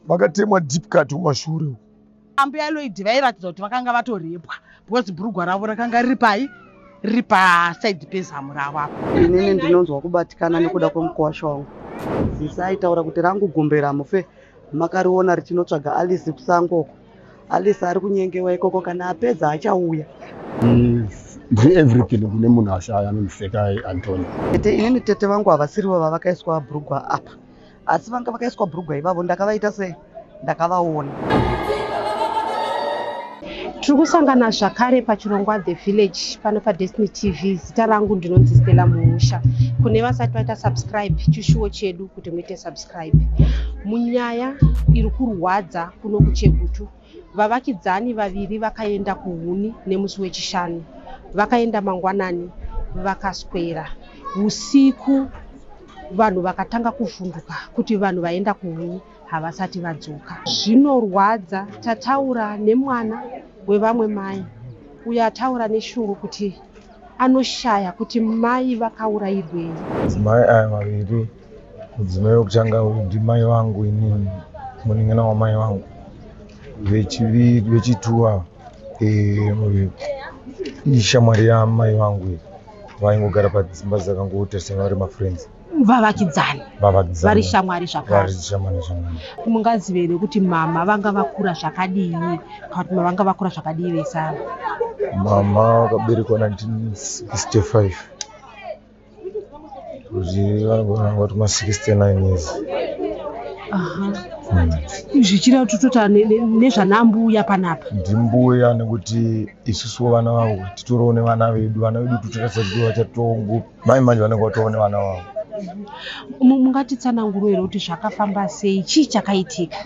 Vakatemwa deep cut kumashure uko. Ambuya Lloyd vairatidza kuti vakanga vatorepwa because bhurugwa ravo rakanga riri pai riri pasaidhi pezamu ravo apo. Inini ndinonzwa kubatikana nekuda kwemukuwasha wangu. Zisa aitaura kuti rangu gombe ramufe makariona richinotsvaga Alice kusango uko. Alice ari kunyengewa ikoko kana apedza achauya. Ndiri everything kune munhu ashaya anonzi Sekai Antonio. Tete inini tete vangu havasirivo vavakaiswa bhurugwa apa. Asi vanga vakaiswa bhurugwa ivavo ndakavaita sei? Ndakavaona. Tiri kusangana zvakare pachirongwa The Village pano paDestiny TV. Zita rangu ndinonzi Stella Muusha. Kune vasati vaita subscribe, chishuwo chedu kuti muite subscribe. Munyaya iri kurwadza kuno kuChegutu, vavakidzani vaviri vakaenda kuhuni nemusi weChishanu. Vakaenda mangwanani vakaswera usiku. Vanhu vakatanga kuvhunduka kuti vanhu vaenda kuhuni havasati vadzoka. Zvinorwadza, tataura nemwana wevamwe mai uyo ataura neshungu kuti anoshaya kuti mai vakaurayirwei. Madzimai aya maviri, mudzimai wekutanga uyu ndimai vangu inini, munin'ina wamai vangu. Vechiviri, vechitu ava ishamwari yamai vangu iyi. Vaingogara padzimba dzakangotarisana vari mafriends. Vavakidzani. Vavakidzani. Vari shamwari zvakare. Vari shamwari shamwari. Mungazive here kuti mama vanga vakura zvakadii kana kuti mama vanga vakura zvakadii vese ava? Mama vakaberekwa 1965. Kuti vanogona kuti ma 69 years. Zvichireva kuti totota nezvanambuya panapa. Ndimbuya nekuti isusuwo vana vavo titoriwo nevana vedu, vana vedu totoratidza kuti vachatongo mai manje vanenge vatova nevana vavo. Mungatitsananguro here kuti zvakafamba sei, chii chakaitika?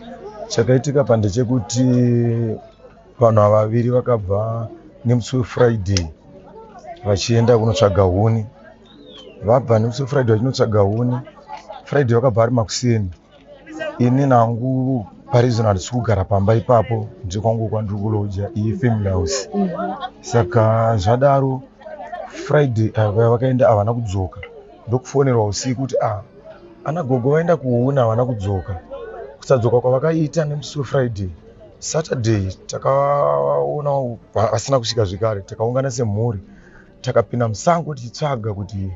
Chakaitika pa ndechekuti vanhu ava vaviri vakabva nemusi weFriday vachienda kunotsvaga huni. Vabva nemusi weFriday vachinotsvaga huni, Friday vakabva ari makuseni. Ini nangu parizvino handisi kugara pamba ipapo, ndiri kwangu kwandiri kuloja iyi family house. Saka zvadaro Friday ava vakaenda havana kudzoka, ndokufonerwa usiku kuti ana gogo vaenda kuhuni havana kudzoka. Kusadzoka kwavakaita nemusi weFriday, Saturday takaona vasina kusvika zvekare, takaungana semhuri takapinda musango tichitsvaga kuti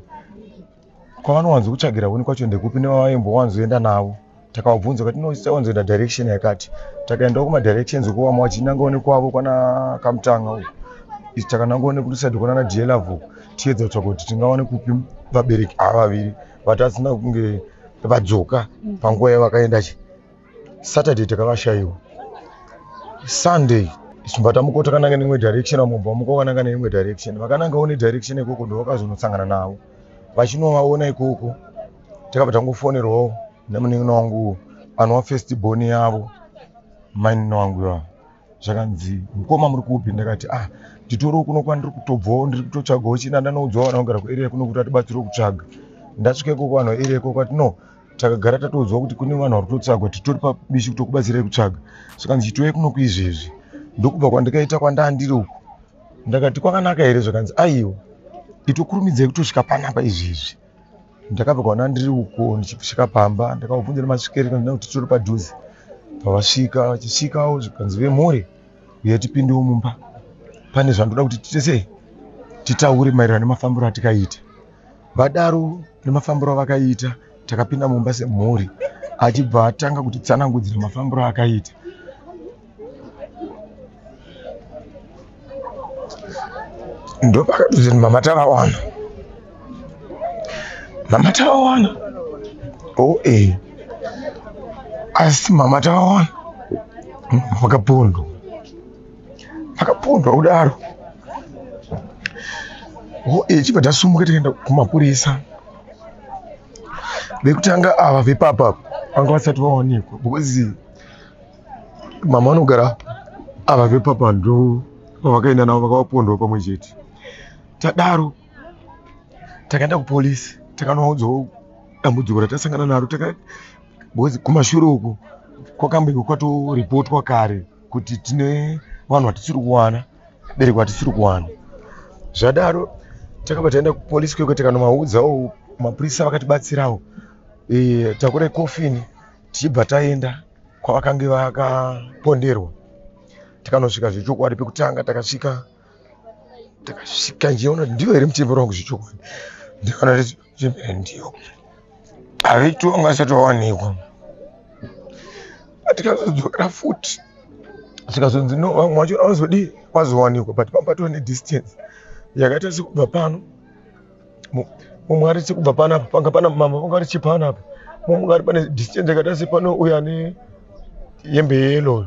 kwavanowanzo kutsvagira huni kwacho ndekupi nevavaimbowanzoenda navo. Takavabvunza kuti tinowanzoenda direction yakati, takaendawo kumadirections uko vamwe vachinangawo nekwavo kwana Kamutanga uko, isu takanangawo nekutiside kwanana DLove uko, tichiedza kutsvaga kuti tingawane kupi vabereki ava vaviri vatasina kunge vadzoka panguva yavakaenda chi. Saturday takavashaiwa. Sunday isu tamuka takananga neimwe direction, vamwe vamuka vakananga neimwe direction, vakanangawo nedirection ikoko ndovakazonosangana navo vachinovaona ikoko. Takabva tangofonerwawo nemunin'ina wangu anova first born yavo, mainini wangu ivava. Zvakanzi mukoma muri kupi? Ndakati nditoriwo kuno kwandiri kutobvawo, ndiri kutotsvagawo china. Ndanoudzawo vanhu vanogara kuarea kuno kuti atibatsirewo kutsvaga. Ndasvika ikoko vanhu vearea ikoko vati no, takagara tatoudzwa kuti kune vanhu vari kutotsvagwa, titori pabishi kutokubatsirai kutsvaga. Zvikanzi chitouya kuno kuizvezvi. Ndokubva kwandikaita kwandandiri uku. Ndakati kwakanaka here? Zvakanzi aiwa, itokurumidzai kutosvika panapa izvezvi. Ndakabva kwandandiri uko ndichisvika pamba, ndakavabvunza nemasvikiro ndina kuti titori padhuze. Pavasvika vachisvikawo zvikanzi vemhuri uye tipindewo mumba, pane zvandoda kuti tiite sei, titaure maererano nemafambiro atikaita. Vadaro nemafambiro avakaita, takapinda mumba semhuri, achibva atanga kutitsanangudzira mafambiro akaita. Ndopakatozoti mama tavawana, mama tavawana, oh asi mama tavawana vakapondwa, vakapondwa kudaro. Oh chibva tasumuka tikaenda kumapurisa. Vekutanga ava vepapa vanga vasati vawanikwa because mama vanogara ava vepapa ndo vavakaenda navo vakavapondwa pamwe chete. Tadaro takaenda kupolisi takanoudzawo dambudziko ratasangana naro. Because kumashure uku kwakambenge kwatoripotwa kare kuti tine vanhu vatisiri kuwana, vabereki vatisiri kuwana. Zvadaro takabva taenda kupolisi kwekwe tikanovaudzawo, mapurisa vakatibatsirawo, takurai kofini tichibva taenda. kwavakange vakaponderwa. Tikanosvika zvechokwadi pekutanga takasvika takasvika njiona kuti ndiyo here muchembere wangu zvechokwadi. Ndikaona kuti muchembere ndiyo. Haveti wanga asati wawanikwa. Tikazodzokera futi zvikazonzi no vamwe vacho vazodii vazowanikwa but pamba patori nedistance yakaita sekubva pano mumwe ari sekubva panapa panga pana mama vanga vari chepanapa mumwe ari pane distance yakaita sepano uyo ane hembe yeyellow.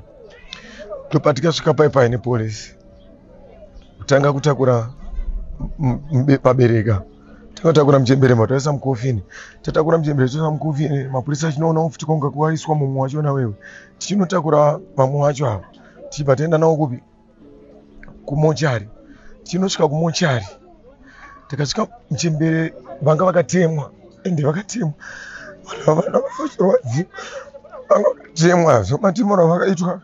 Ndopatikasvika pai pai nepolisi kutanga kutakura pabereka takatakura muchembere matoisa mukofini tatakura muchembere toisa mukofini mapurisa achinoona futi kwanga kwaiswa mumwe wachona wewe tichinotakura vamwe vacho ava tichibva taenda navo kupi kumochari tichinosvika kumochari takasvika muchembere vanga vakatemwa ende vakatemwa vanhu vavana vachirwadziwa vanga vakatemwa zvomatemero avakaitwa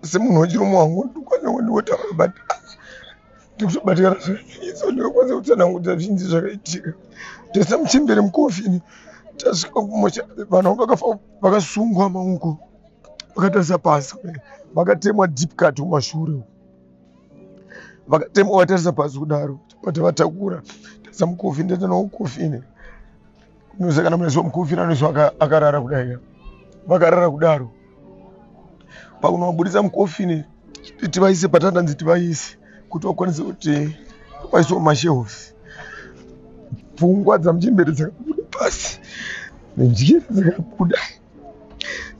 semunhu wechirume wangu ndikwanisa ndikotaura but ndikutobatikana zvakanyanyisa ndikakwanisa kutsanangudza zvinzi zvakaitika taisa muchembere mukofini tasvika kumocha vanhu vanga vakafa vakasungwa maoko vakatarisa pasi vakatemwa deep cut kumashure uku vakatemwa vatarisa pasi kudaro tavatakura taisa mukofini taita nawo mukofini unoziva kana munoiswa mukofini anoiswa akarara kudai vakarara kudaro pakunovabudisa mukofini tivaise patandanzi tivaise kuti vakwanise kuti vaiswe mumashelves pfungwa dzamuchembere dzakabuda pasi nenjere dzakabuda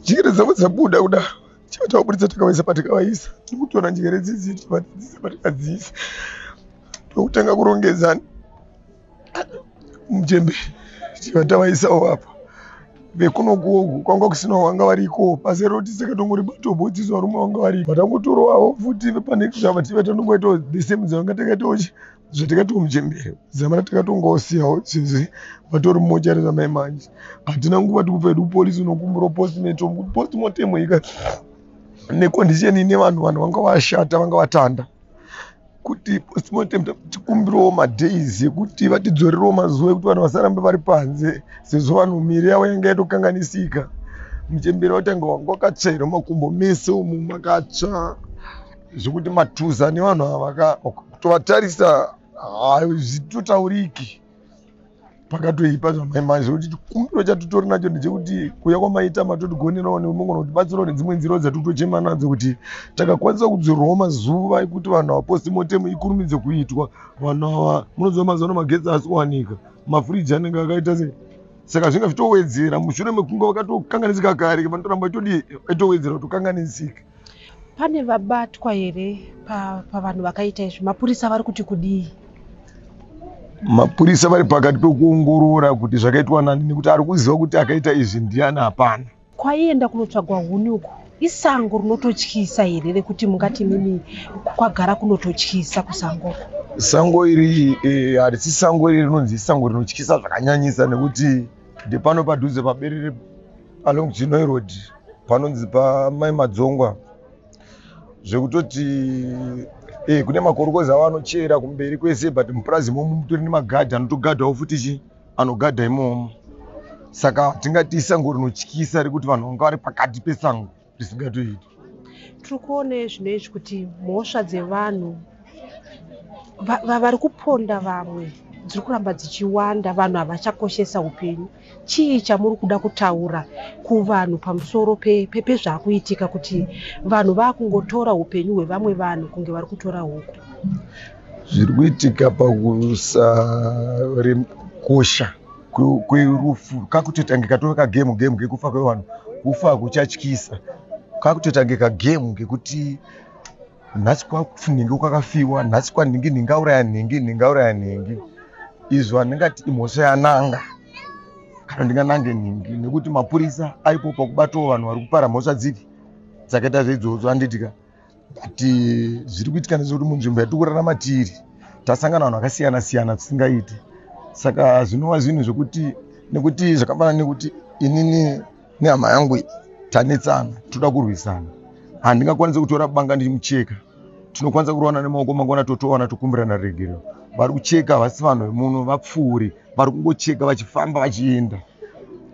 njere dzavo dzabuda kudaro chava tavabudisa takavaisa patakavaisa tiri kutora njere dzidzi tivadzisa patakadziisa tokutanga kurongedza muchembere tiva tavaisawo apa vekunokuoku kwanga kusina vanga variko basa roti saka tongori batobodziso varume vanga variko vatangotorovavo futi pane zvava tiva tandongoitawo the same dzavanga takaitawo zvatakaitawo muchembere zamana takatongosiyawo sezvi vatori mumochari zvamai manje hatina nguva tikubva hedu kupolisi unokumbura postmortem kuti postmortem ika necondition ine vanhu vanhu vanga vashata vanga vatanda kuti postmortem tikumbirawo madays ekuti vatidzorerewo mazuva ekuti vanhu vasarambe vari panze sezvo vanhu miri yavo yanga yatokanganisika muchembere watanga wanga wakatsvaira makumbo mese umu makatsva zvekuti matuza nevanhu ava kutovatarisa hazvitotauriki pakatoipa zvamai manje zvekuti chikumbiro chatitori nacho ndechekuti kuuya kwamaita matotigonerawo nemungona kutibatsirawo nedzimwe nzira dzatikutochema nadzo kuti takakwanisa kudzorwawo mazuva ekuti vanhu ava postmortem ikurumidze kuitwa vanhu ava munoziva mazuva ano magetsi haasi kuwanika mafuriji anenge akaita sei saka zvinga zvitowedzera mushure mekunge vakatokanganisika kare vanotoramba vaitodii vaitowedzera kutokanganisika. Pane vabatwa here pavanhu vakaita izvi? Mapurisa vari kuti kudii? Mapurisa vari pakati pekuongorora kuti zvakaitwa nani nekuti ari kuziva kuti akaita izvi ndiani hapana. Kwaienda kunotsvagwa huni uku isango rinototyisa here rekuti mungati mimi kwagara kunototyisa kusango? Sango iri harisi sango iri rinonzi isango rinotyisa zvakanyanyisa nekuti ndepano padhuze paberere along Chinhoyi Road panonzi pamai Madzongwa zvekutoti kune makorokoza avo anochera kumberi kwese but mupurazi imomo mutori nemagadhi anotogadhawo futi chi anogadha imomo saka tingati isango rinotyisa rekuti vanhu vanga vari pakati pesango risingatoiti. Tiri kuona zvino izvi kuti mhosva dzevanhu vari kuponda vamwe dziri kuramba dzichiwanda vanhu havachakoshesa upenyu. Chii chamuri kuda kutaura kuvanhu pamusoro pezvakuitika kuti vanhu vakungotora upenyu hwevamwe vanhu kunge vari kutora huku? Zviri kuitika pakusakosha kwerufu kakutoita kunge katove kagemu gemu kekufa kwevanhu. Kufa hakuchatyisa kakutoita kunge kagemu kekuti nhasi kwanhingi kwakafiwa nhasi kwanhingi nhingi auraya nhingi nhingi auraya nhingi izvo handingati imhosva yananga kana ndinganange nhingi nekuti mapurisa aripo pakubatawo vanhu vari kupara mhosva dzipi dzakaita zveidzodzo handitika but zviri kuitika ndezvekuti munzvimbo yatiri kurarama tiri tasangana vanhu vakasiyana siyana zvisingaiti saka zvinova zvinhu zvekuti nekuti zvakafanana nekuti inini nehama yangu tanetsana toda kurwisana handingakwanisi kutora banga ndichimucheka tinokwanisa kurovana nemaoko mangwana totowana tokumbirana regerero vari kucheka havasi vanhu vemuno vapfuuri vari kungocheka vachifamba vachienda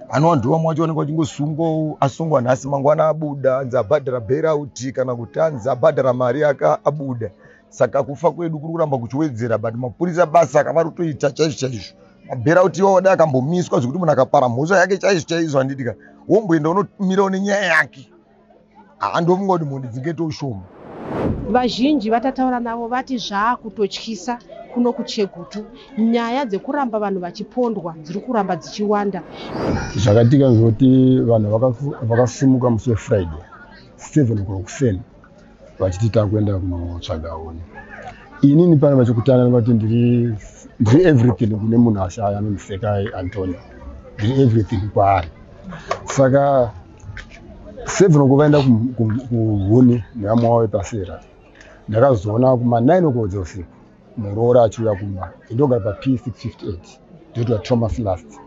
Anova ndo vamwe vacho vanenge vachingosungwawo, asungwa nhasi, mangwana abuda, anzi abhadhara bailout kana kuti anzi abhadhara mari aka abuda. Saka kufa kwedu kuri kuramba kuchiwedzera, but mapurisa basa kavari kutoita chaizvo chaizvo. Mabailout iwawo dai akambomiswa, zvekuti munhu akapara mhosva yake chaizvo chaizvo, handiti ka, womboenda unomirawo nenyaya yake. Handofunga kuti mhondi dzingaitawo shoma. Vazhinji vatataura navo vati zvaakutotyisa kuno kuChegutu. Nyaya dzekuramba vanhu vachipondwa dziri kuramba dzichiwanda. Zvakaitika ndezvekuti vanhu vakasimuka musi weFriday 7 o'clock kuseni vachiti takuenda kunotsvaga huni. Inini pane vachikutanga vati ndiri everything kune munhu ashaya anonzi Sekai Antonio, ndiri everything kwaari. Saka 7 o'clock vaenda kuhuni nevamwe vavo vepasera. Ndakazoona kuma 9 o'clock dzeusiku muroora achiuya kumba. Indogara pa P658, ndotwa Thomas Last.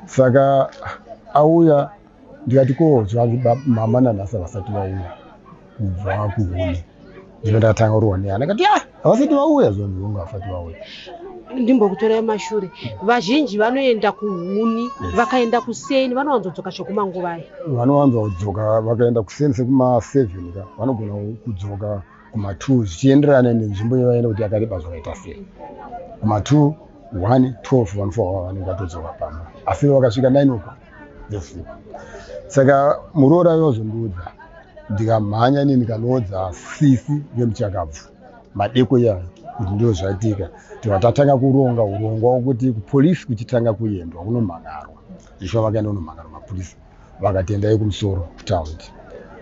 Saka auya, ndikati ko zvanzi mama nanhasi havasati vauya kubva kuhuni. Ndino ndakatanga kurohwa nehana, ndikati ah, havasati vauya, zvanzi hongu havasati vauya. Ndimbokutorai mashure. Vazhinji vanoenda kuhuni, vakaenda kuseni vanowanzodzoka chekumanguvai? Vanowanza kudzoka vakaenda kuseni sekuma 7 ka, vanogona kudzoka kuma 2, zvichienderana nenzvimbo yavaenda kuti yakareba zvakaita sei. Kuma 2, 1, 12 vanofanira vanenge vatodzoka pamba, asi vakasvika 9 o'clock dzeusiku. Saka muroora yozondiudza, ndikamhanya inini ndikanoudza sisi vemuchakabvu madeko iyayo kuti ndo zvaitika. Tikati tatanga kuronga urongwa hwekuti kupolisi kuchitanga kuendwa kunomhan'arwa. Zvishuwa vakaenda kunomhan'ara mapurisa, vakati endai kumusoro kutaundi.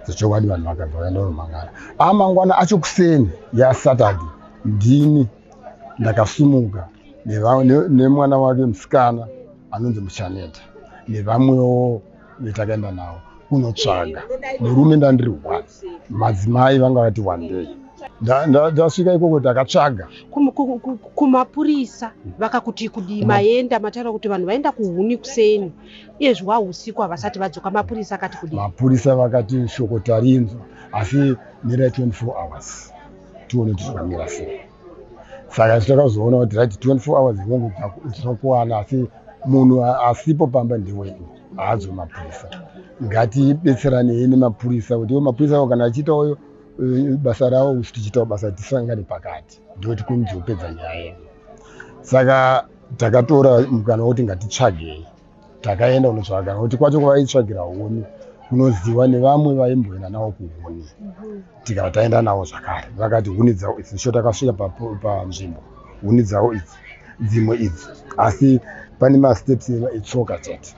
Zvechokwadi vanhu vakabva vaenda kunomhan'ara. Amangwana acho kuseni yaSaturday, ndini ndakasumuka nemwana wake musikana anonzi Muchaneta nevamwewo vetakaenda navo kunotsvaga murume. Ndandiri one, madzimai vanga vati one day. Ndasvika ikoko takatsvaga. Kumapurisa vakakuti kudii? Maenda, mataura kuti vanhu vaenda kuhuni kuseni, uyezve hwausiku havasati vadzoka. Mapurisa akati kudii? Mapurisa vakati shoko tarinzwa, asi mirai 24 hours tione kuti zvakamira sei. Saka isu takazoona kuti right, 24 hours hongu tinokuwana, asi munhu asipo pamba ndewedu, haadzwe mapurisa. Ngatibetseranei nemapurisa kuti iwo mapurisa avo kana achiitawo basa ravo, isu tichiitawo basa, tisangane pakati, ndoti kunzi kupedza nyaya yedu. Saka takatora mukana wekuti ngatitsvagei. Takaenda kunotsvaga, nokuti kwacho kwavaitsvagira huni kunoziwa nevamwe vaimboenda navo kuhuni. Tikabva taenda navo zvakare, vakati huni dzavo idzi. Sho takasvika panzvimbo, huni dzavo idzi, dzimwe idzi, asi pane masteps etsoka chete.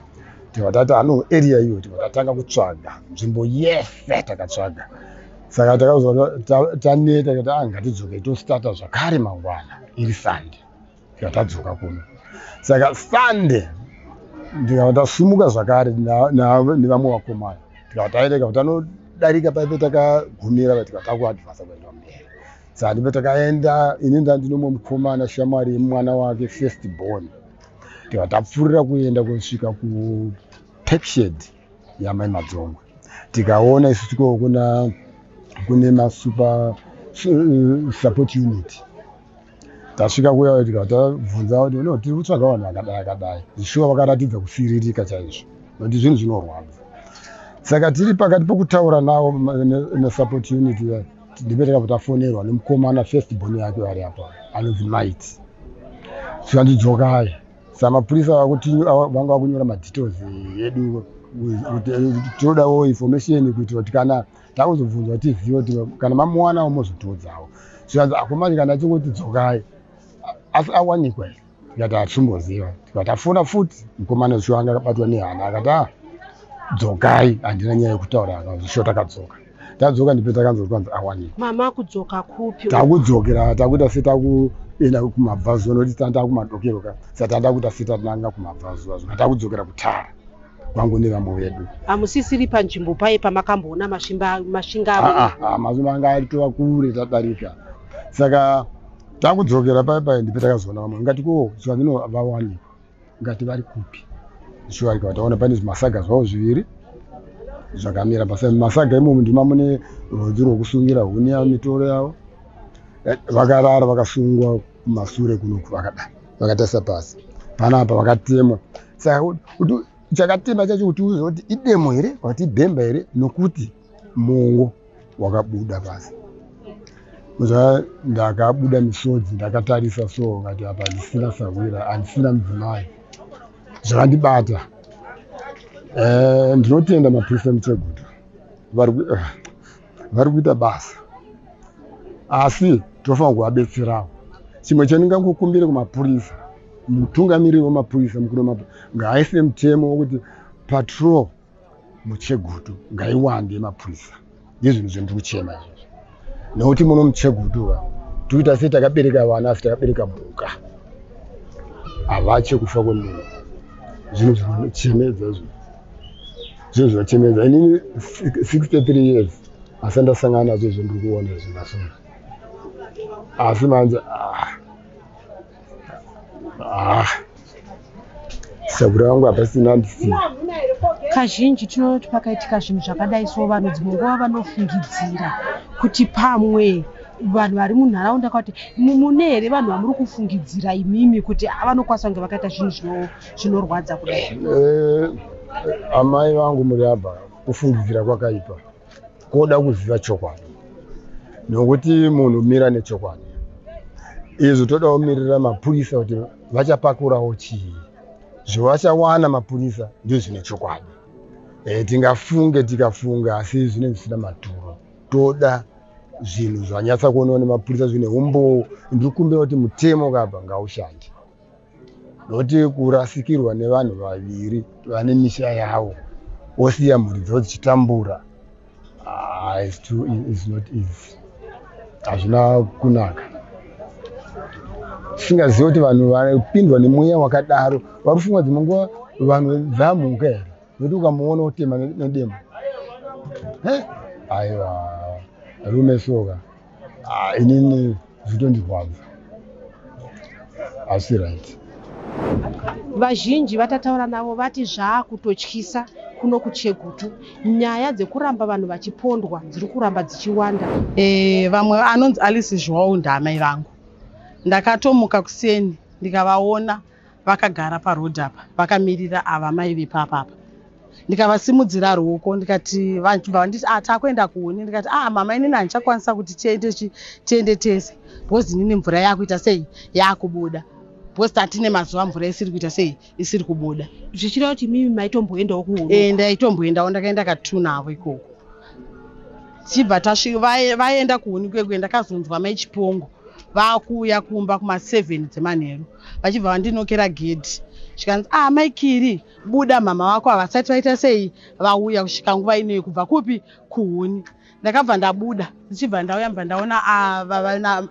Tikabva tati ano area iyo, tikabva tatanga kutsvaga nzvimbo yese, takatsvaga. Saka takazoona taneta, tikati ah, ngatidzokei tostarta zvakare mangwana iri Sunday. Tikabva tadzoka kuno. Saka Sunday ndikabva tasumuka zvakare nevamwe vakomana, tikabva taenda, tikabva tanodarika paipe takagumira, tikabva takuadvansa kuenda mberi. Saka ndipo takaenda, ini ndandinomwe mukomana shamwari yemwana wake first born. Tikabva tapfuurira kuenda kusvika kupackshed yamai Madzongwe. Tikaona isu tiko kuna kune masuper support unit. Tasvika kuya tikabva tabvunza kuti no, tiri kutsvaga vanhu vakadai akadai. Zvishuwa vakaratidza kusiririka chaizvo, nokuti zvinhu zvinorwadza. Saka tiri pakati pokutaura navo nesupport unit iya, ndipo takabva tafonerwa nemukomana first born yake vari apa anonzi Mait, tikanzi dzokai. Saka mapurisa vanga vakunyora madetails edu kuti tinodawo information kuitira kuti kana takuzobvunzwa tizive kuti kana mamuwanawo mozotiudzawo. Zvikanzi akomana kana achingoti dzokai, asi awanikwa here? Tikati hatimboziva. Tikati tafona futi, mukomana zvishuwa anga akabatwa nehana, akati a dzokai, handina nyaya yekutaura. Zvishuwa takadzoka. Tadzoka ndipo takanzwa kwanzi awanikwa. Mama kudzoka kupi? Takudzokera, takuita setakuenda kumabvazuva, nokuti tanga takumadokero ka. Saka tanga takuita setananga kumabvazuva, zvika takudzokera kutara kwangu nevamwe vedu. Hamusisiri panzvimbo paye pamakamboona masvinga avo? Ah, ah, masvimba anga aritova kure, tadarika. Saka takudzokera pai pai ndipo takazoona vamwe, ngati ko zvikanzi no, vawanikwa. Ngati vari kupi? Shuwa ikava taona pane zvimasaga zvavo zviviri zvakamira pasa. Masaga imomo ndima mune rwodzi rwokusungira huni yavo, mitoro yavo. Vakarara vakasungwa kumasure kunoku, vakadai vakatarisa pasi panapa, vakatemwa. Saka kuti Chakatema chacho kuti uzive kuti idemo here kana kuti ibhemba here, nokuti mongo wakabuda pasi. Ndakabuda misodzi ndakatarisa so ngati apa handisina sahwira, handisina mudzimai. Zvakandibata. Ndinotenda mapurisa emuChegutu vari kuita basa, asi tofanira kuvabetserawo. Chimwe chandingangokumbire kumapurisa, mutungamiriri wemapurisa mukuru ngaaise mutemo wekuti patrol muChegutu ngaiwande yemapurisa. Ndizvinhu zvendiri kuchema izvozvo, nekuti muno muChegutu tikuita sei takabereka vana asi takabereka mhuka, havache kufa kwemunhu. Zvinhu zvinochemedza izvo, zvinhu zvinochemedza. Inini 63 years asi ndasangana nazvo izvo ndiri kuona izvo nasona, asi manje sabura vangu hapasina ndisina. Kazhinji tinoti pakaitika zvinhu zvakadai so, vanhu dzimwe nguva vanofungidzira kuti pamwe vanhu vari munharaunda, kuti mune here vanhu vamuri kufungidzira imimi kuti vanokwanisa kunge vakaita zvinhu zvinorwadza kudai? Amai vangu muri apa, kufungidzira kwakaipa, koda kuziva chokwadi, nokuti munhu mira nechokwadi. Izvo toda kumirira mapurisa kuti vachapakurawo chii, zvovachawana mapurisa ndizvo zvine chokwadi. Tingafunge tikafunga, asi zvinenge zvisina maturo. Toda zvinhu zvanyatsa kuonewa nemapurisa zvine umbowo. Ndiri kukumbira kuti mutemo kapa ngaushande, nokuti kurasikirwa nevanhu vaviri vane misha yavo wosiya mhuri dzavo dzichitambura, is not easy, hazvina kunaka. Tisingazivi kuti vanhu vapindwa nemweya wakadaro vari kufunga dzimwe nguva vanhu dzamhuka here, nokuti ukamuona utema nedemo, aiwa rume soka, inini zvitondirwadza, asi right. Vazhinji vatataura navo vati zvaakutotyisa kuno kuChegutu, nyaya dzekuramba vanhu vachipondwa dziri kuramba dzichiwanda. Vamwe anonzi Alice Zhuwao ndaamai vangu. Ndakatomuka kuseni ndikavaona vakagara parodhi apa vakamirira ava mai vepapapa, ndikavasimudzira ruoko ndikati, vachibva vanditi takuenda kuhuni. Ndikati mama, inini handichakwanisa kuti tiende tese because inini mvura yakuita sei, yakubuda, because tatine mazuva mvura isiri kuita sei, isiri kubuda. Zvichireva kuti mimi maitomboendawo kuhuni? Ndaitomboendawo, ndakaenda katu navo ikoko. Tichibva tasvika vaenda kuhuni kwekwe, ndakazonzwa mai Chipongo vakuuya kumba kuma7 dzemanheru vachibva vandinokera gedhi, zvikanzi mai Kiri, buda, mama vako havasati vaita sei, vauya kusvika nguva inoyi kubva kupi, kuhuni. Ndakabva ndabuda, ndichibva ndauya mbva ndaona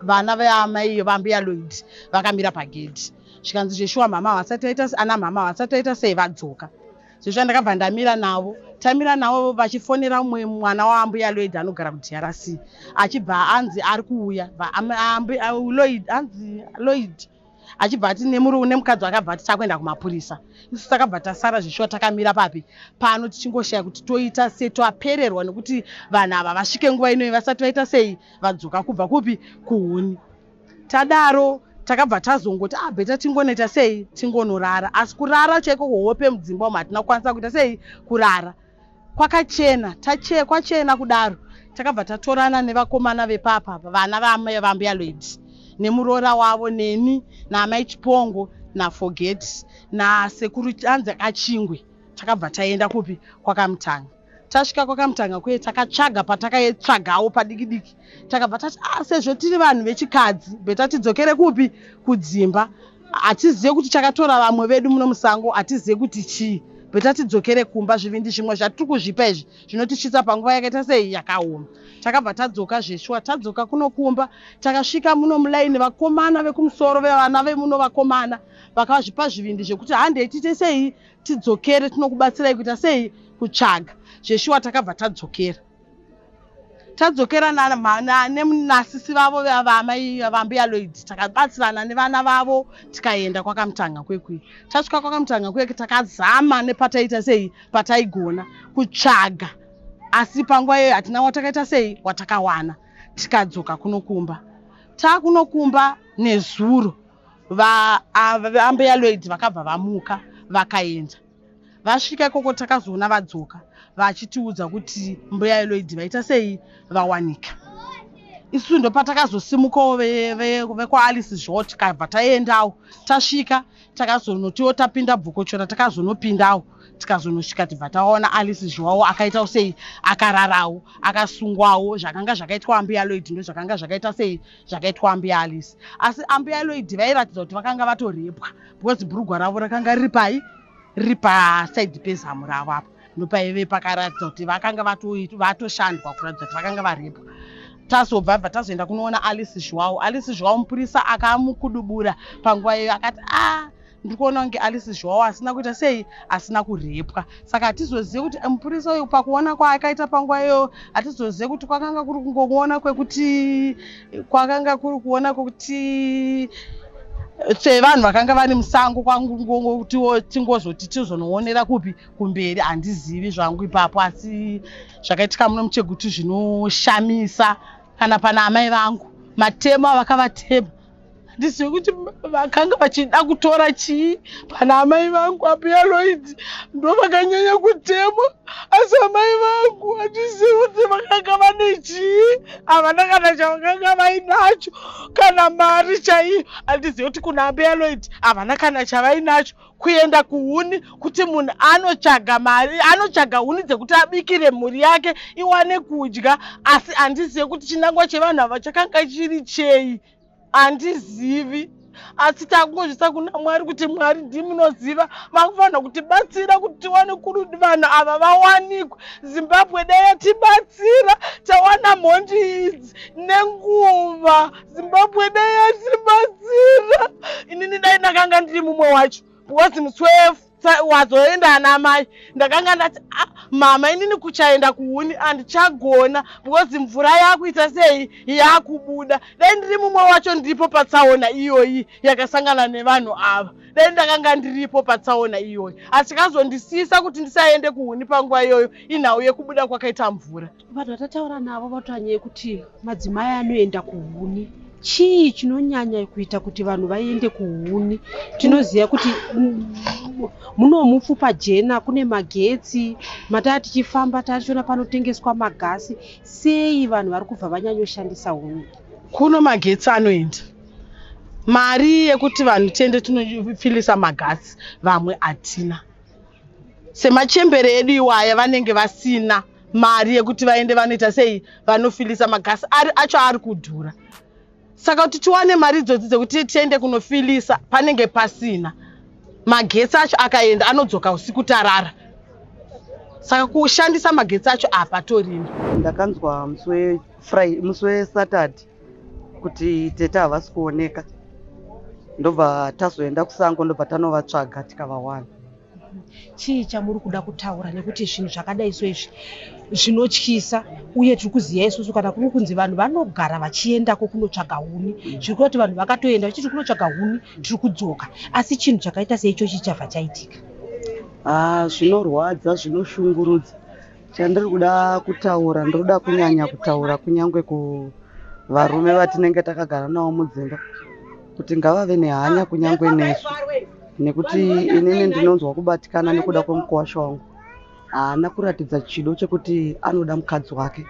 vana veamai vambuya Lloyd vakamira pagedhi, zvikanzi zveshuwa mama havasati vaita, ana mama havasati vaita sei, vadzoka. Zveshuwa ndakabva ndamira navo, tamira navo vachifonera mumwe mwana waambuya Lloyd anogara kuDRC, achibva anzi ari kuuya Lloyd, anzi Lloyd achibva ati nemukadzi akabva ati takuenda kumapurisa. Isu takabva tasara zveshuwa takamira papi pano tichingoshaya kuti toita sei, toapererwa nekuti vanhu ava vasvike nguva inoyi vasati vaita sei, vadzoka kubva kupi, kuhuni. Tadaro takabva tazongoti better tingonoita sei, tingonorara. Asi kurara chaiko kuhope mudzimba umu hatina kukwanisa kuita sei, kurara. Kwakachena, kwachena kudaro takabva tatorana nevakomana vepapa, vana vambuya Lloyd nemuroora wavo, neni naamai Chipongo naForget nasekuru anzi Akachingwe. Takabva taenda kupi, kwaKamutanga. Tasvika kwaKamutanga kuye takatsvaga, patakatsvagawo padiki diki takabva tati sezvo tiri vanhu vechikadzi, better tidzokere kupi, kudzimba. Hatizive kuti chakatora vamwe vedu muno musango, hatizive kuti chii, better tidzokere kumba. Zvivindi zvimwe zvatiri kuzvipa izvi zvinotisvitsa panguva yakaita sei, yakaoma. Takabva tadzoka zveshuwa, tadzoka kunokumba, takasvika muno mulaini, vakomana vekumusoro vevana vemuno, vakomana vakazvipa zvivindi zvekuti handei tiite sei, tidzokere tinokubatsirai kuita sei, kutsvaga. Zveshuwa takabva tadzokera, tadzokera nenasisi vavo vamai vambuya Lloyd, takabatsirana nevana vavo tikaenda kwaKamutanga kwekwe. Tasvika kwaKamutanga kwekwe takazama nepataita sei, pataigona kutsvaga, asi panguva iyoyo hatina watakaita sei, watakawana. Tikadzoka kunokumba, taakunokumba nezuro ambuya Lloyd vakabva vamuka vakaenda. Vasvika ikoko takazoona vadzoka vachitiudza kuti mbuya Eloid vaita sei, vawanika. Isu ndopatakazosimukawo vekwaAlice Zhou, tikabva taendawo. Tasvika takazonotiwo tapinda Bvukochora, takazonopindawo, tikazonosvika tibva taona Alice Zhuwawo akaita sei, akararawo, akasungwawo. Zvakanga zvakaitwa ambuya Lloyd ndo zvakanga zvakaita sei, zvakaitwa ambuya Alice. Asi ambuya Lloyd vairatidza kuti vakanga vatorepwa, because bhurugwa ravo rakanga riri pai, riri pasaidhi pezamu ravo apa, ndopaive pakaratidza kuti vakanga vatoshandwa, kuratidza kuti vakanga varepwa. Tazobva bva tazoenda kunoona Alice Zhuwawo. Alice Zhuwawo mupurisa akamukudubura panguva iyoyo, akati a ndiri kuona kunge Alice Zhuwawo asina kuita sei, asina kurepwa. Saka hatizozivi kuti mupurisa uyu pakuona kwaakaita panguva iyoyo, hatizozivi kuti kwakanga kuri kungoona kwekuti, kwakanga kuri kuona kwekuti sevanhu vakanga vari musango, kwangungoti tingozoti tizonoonera kupi kumberi, handizivi zvangu ipapo. Asi zvakaitika muno muChegutu zvinoshamisa. Kana pana amai vangu, matemo avakavatema, handizivi kuti vakanga vachida kutora chii pana amai vangu. Ambuya Lloyd ndo vakanyanya kutemwa, asi amai vangu handizivi kuti vakanga vane chii, havana kana chavakanga vainacho, kana mari chaiyo. Handizivi kuti kuna ambuya Lloyd havana kana chavainacho. Kuenda kuhuni kuti munhu anotsvaga mari, anotsvaga huni dzekuti abikire mhuri yake iwane kudya, asi handizivi kuti chinangwa chevanhu ava chakanga chiri chei, handizivi. Asi takungozvisa kuna Mwari kuti Mwari ndimunoziva, makufanira kutibatsira kuti tiwane kuri vanhu ava vawanikwe. Zimbabwe dai yatibatsira tawana mhondi idzi nenguva. Zimbabwe dai yatibatsira. Inini dai ndakanga ndiri mumwe wacho, because musi wazoenda ana mai ndakanga ndati, ah, mama, inini kuchaenda kuhuni handichagona, because mvura yakuita sei, yakubuda. Dai ndiri mumwe wacho ndiripo patsaona iyoyi yakasangana nevanhu ava, dai ndakanga ndiripo patsaona iyoyi. Asi chakazondisisa kuti ndisaende kuhuni panguva iyoyo inhau yekubuda kwakaita mvura. Vanhu vatataura navo vatanyaya kuti madzimai anoenda kuhuni. Chii chinonyanya kuita kuti vanhu vaende kuhuni? Tinoziva kuti muno mupfupa jena kune magetsi, mataa tichifamba tachiona panotengeswa magasi. Sei vanhu vari kubva vanyanyoshandisa huni? Kuno magetsi anoenda, mari yekuti vanhu tiende tinofilisa magasi vamwe hatina. Semachembere edu iwaya, vanenge vasina mari yekuti vaende vanoita sei, vanofilisa magasi ari acho ari kudhura. Saka kuti tiwane mari idzodzi dzekuti tiende kunofilisa panenge pasina. Magetsi acho akaenda anodzoka usiku tarara, saka kushandisa magetsi acho hapatorina. Ndakanzwa musi weSaturday kuti tete havasi kuoneka, ndobva tazoenda kusango, ndobva tanovatsvaga tikavawana. Chii chamuri kuda kutaura? Nekuti zvinhu zvakadai so izvi zvinotyisa, uye tiri kuziva isusu kana kuri kunzi vanhu vanogara vachiendako kunotsvaga huni, zviri kuda kuti vanhu vakatoenda vachiti kunotsvaga huni tiri kudzoka, asi chinhu chakaita seichochi chabva chaitika. Ah, zvinorwadza, zvinoshungurudza. Chandiri kuda kutaura, ndinoda kunyanya kutaura kunyange kuvarume vatinenge takagara navo mudzimba kuti ngavave nehanya kunyange nesu, nekuti inini ndinonzwa kubatikana nekuda kwemukuwasha wangu. Haana kuratidza chido chekuti anoda mukadzi wake.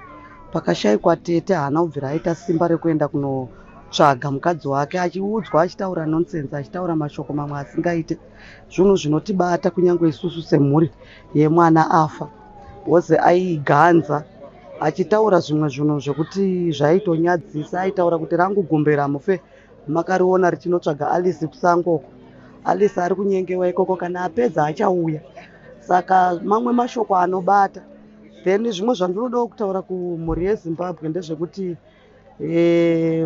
Pakashayikwa tete, haana kubvira aita simba rekuenda kunotsvaga mukadzi wake, achiudzwa achitaura nonsense, achitaura mashoko mamwe asingaite. Zvinhu zvinotibata kunyange isusu semhuri yemwana afa, wose aiganza achitaura zvimwe zvinhu zvekuti zvaitonyadzisa. Aitaura kuti rangu gumbera mufe makariona richinotsvaga Alice kusango uko, Alice ari kunyengewa ikoko, kana apedza achauya. Saka mamwe mashoko anobata. Then zvimwe zvandinodawo kutaura kumhuri yeZimbabwe ndezvekuti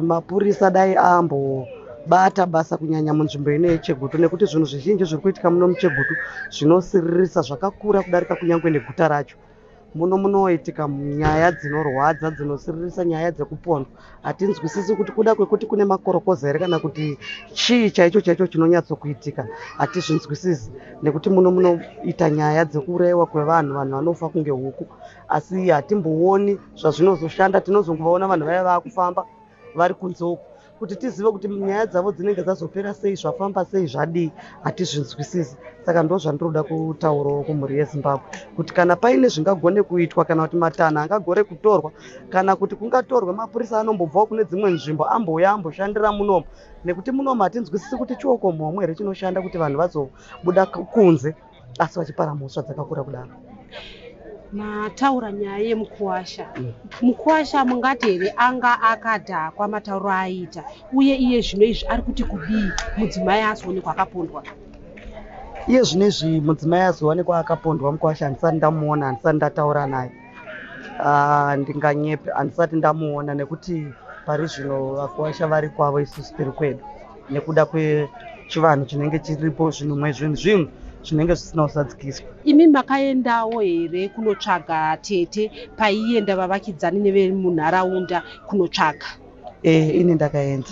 mapurisa dai ambobata basa kunyanya munzvimbo ino yeChegutu, nekuti zvinhu zvizhinji zviri kuitika muno muChegutu zvinosiririsa, zvakakura kudarika kunyange neguta racho. Muno munoitika nyaya dzinorwadza, dzinosiririsa, nyaya dzekupondwa. Hatinzwisisi kuti kuda kwekuti kune makorokoza here kana kuti chii chaicho chaicho chinonyatsokuitika, hatizvinzwisisi, nekuti muno munoita nyaya dzekuurayiwa kwevanhu, vanhu vanofa kunge huku, asi hatimbooni zvazvinozoshanda. Tinozongovaona vanhu vaya vaakufamba vari kunze uku. Kuti tizive kuti nyaya dzavo dzinenge dzazopera sei, zvafamba sei, zvadii, hatizvinzwisisi. Saka ndo zvandinoda kutaurawo kumhuri yeZimbabwe, kuti kana paine zvingagone kuitwa, kana kuti matanho angagone kutorwa, kana kuti kungatorwe mapurisa anombobvawo kune dzimwe nzvimbo ambouya amboshandira munomu, nekuti munomu hatinzwisisi kuti chioko muhomwe here chinoshanda kuti vanhu vazobuda kunze asi vachipara mhosva dzakakura kudaro. Mataura nyaya yemukuwasha. Mukuwasha mungati here anga akadhakwa matauro aiita, uye iye zvino izvi ari kuti kudii mudzimai azoonekwa akapondwa? Iye zvino izvi mudzimai azoonekwa akapondwa, mukuwasha handisati ndamuona, handisati ndataura naye. Ndinganyepe, handisati ndamuona, nekuti pari zvino vakuwasha vari kwavo, isusu tiri kwedu, nekuda kwechivanhu chinenge chiripo, zvinhu zvinhu zvinenge zvisina kusadzikiswa. Imi makaendawo here kunotsvaga tete paienda vavakidzani nevemunharaunda kunotsvaga? Ini ndakaenda.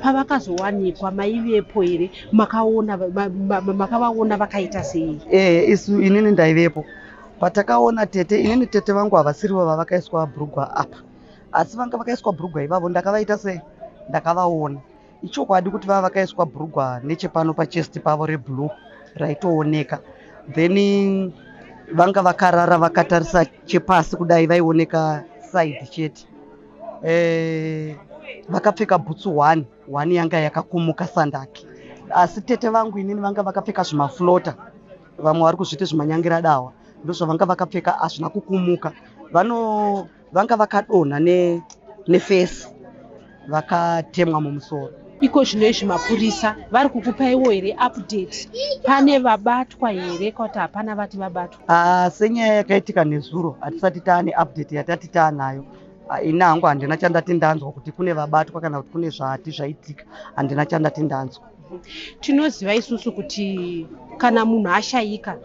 Pavakazowanikwa maivepo here? Makaona makavaona vakaita sei? Isu, inini ndaivepo patakaona tete. Inini tete vangu havasirivo vavakaiswa bhurugwa apa, asi vanga vakaiswa bhurugwa ivavo ndakavaita sei, ndakavaona. Ichokwadi kuti vava vakaiswa bhurugwa nechepano pachest pavo reblue raitooneka, then vanga vakarara vakatarisa chepasi kudai, vaioneka side chete. Vakapfeka bhutsu one one yanga yakakumuka sandaki, asi tete vangu inini vanga vakapfeka zvimaflota, vamwe vari kuzviti zvimanyangira dawa, ndozvavanga vakapfeka, hazvina kukumuka. Vano vanga vakadonha neface, vakatemwa mumusoro. Iko zvino izvi mapurisa vari kukupaiwo here update? Pane vabatwa here kuti hapana vati vabatwa? Senyaya yakaitika nezuro, hatisati taane update yatati taanayo. Ini hangu handina chandati ndanzwa kuti kune vabatwa kana kuti kune zvati zvaitika, handina chandati ndanzwa. Tinoziva isusu kuti kana munhu ashayika,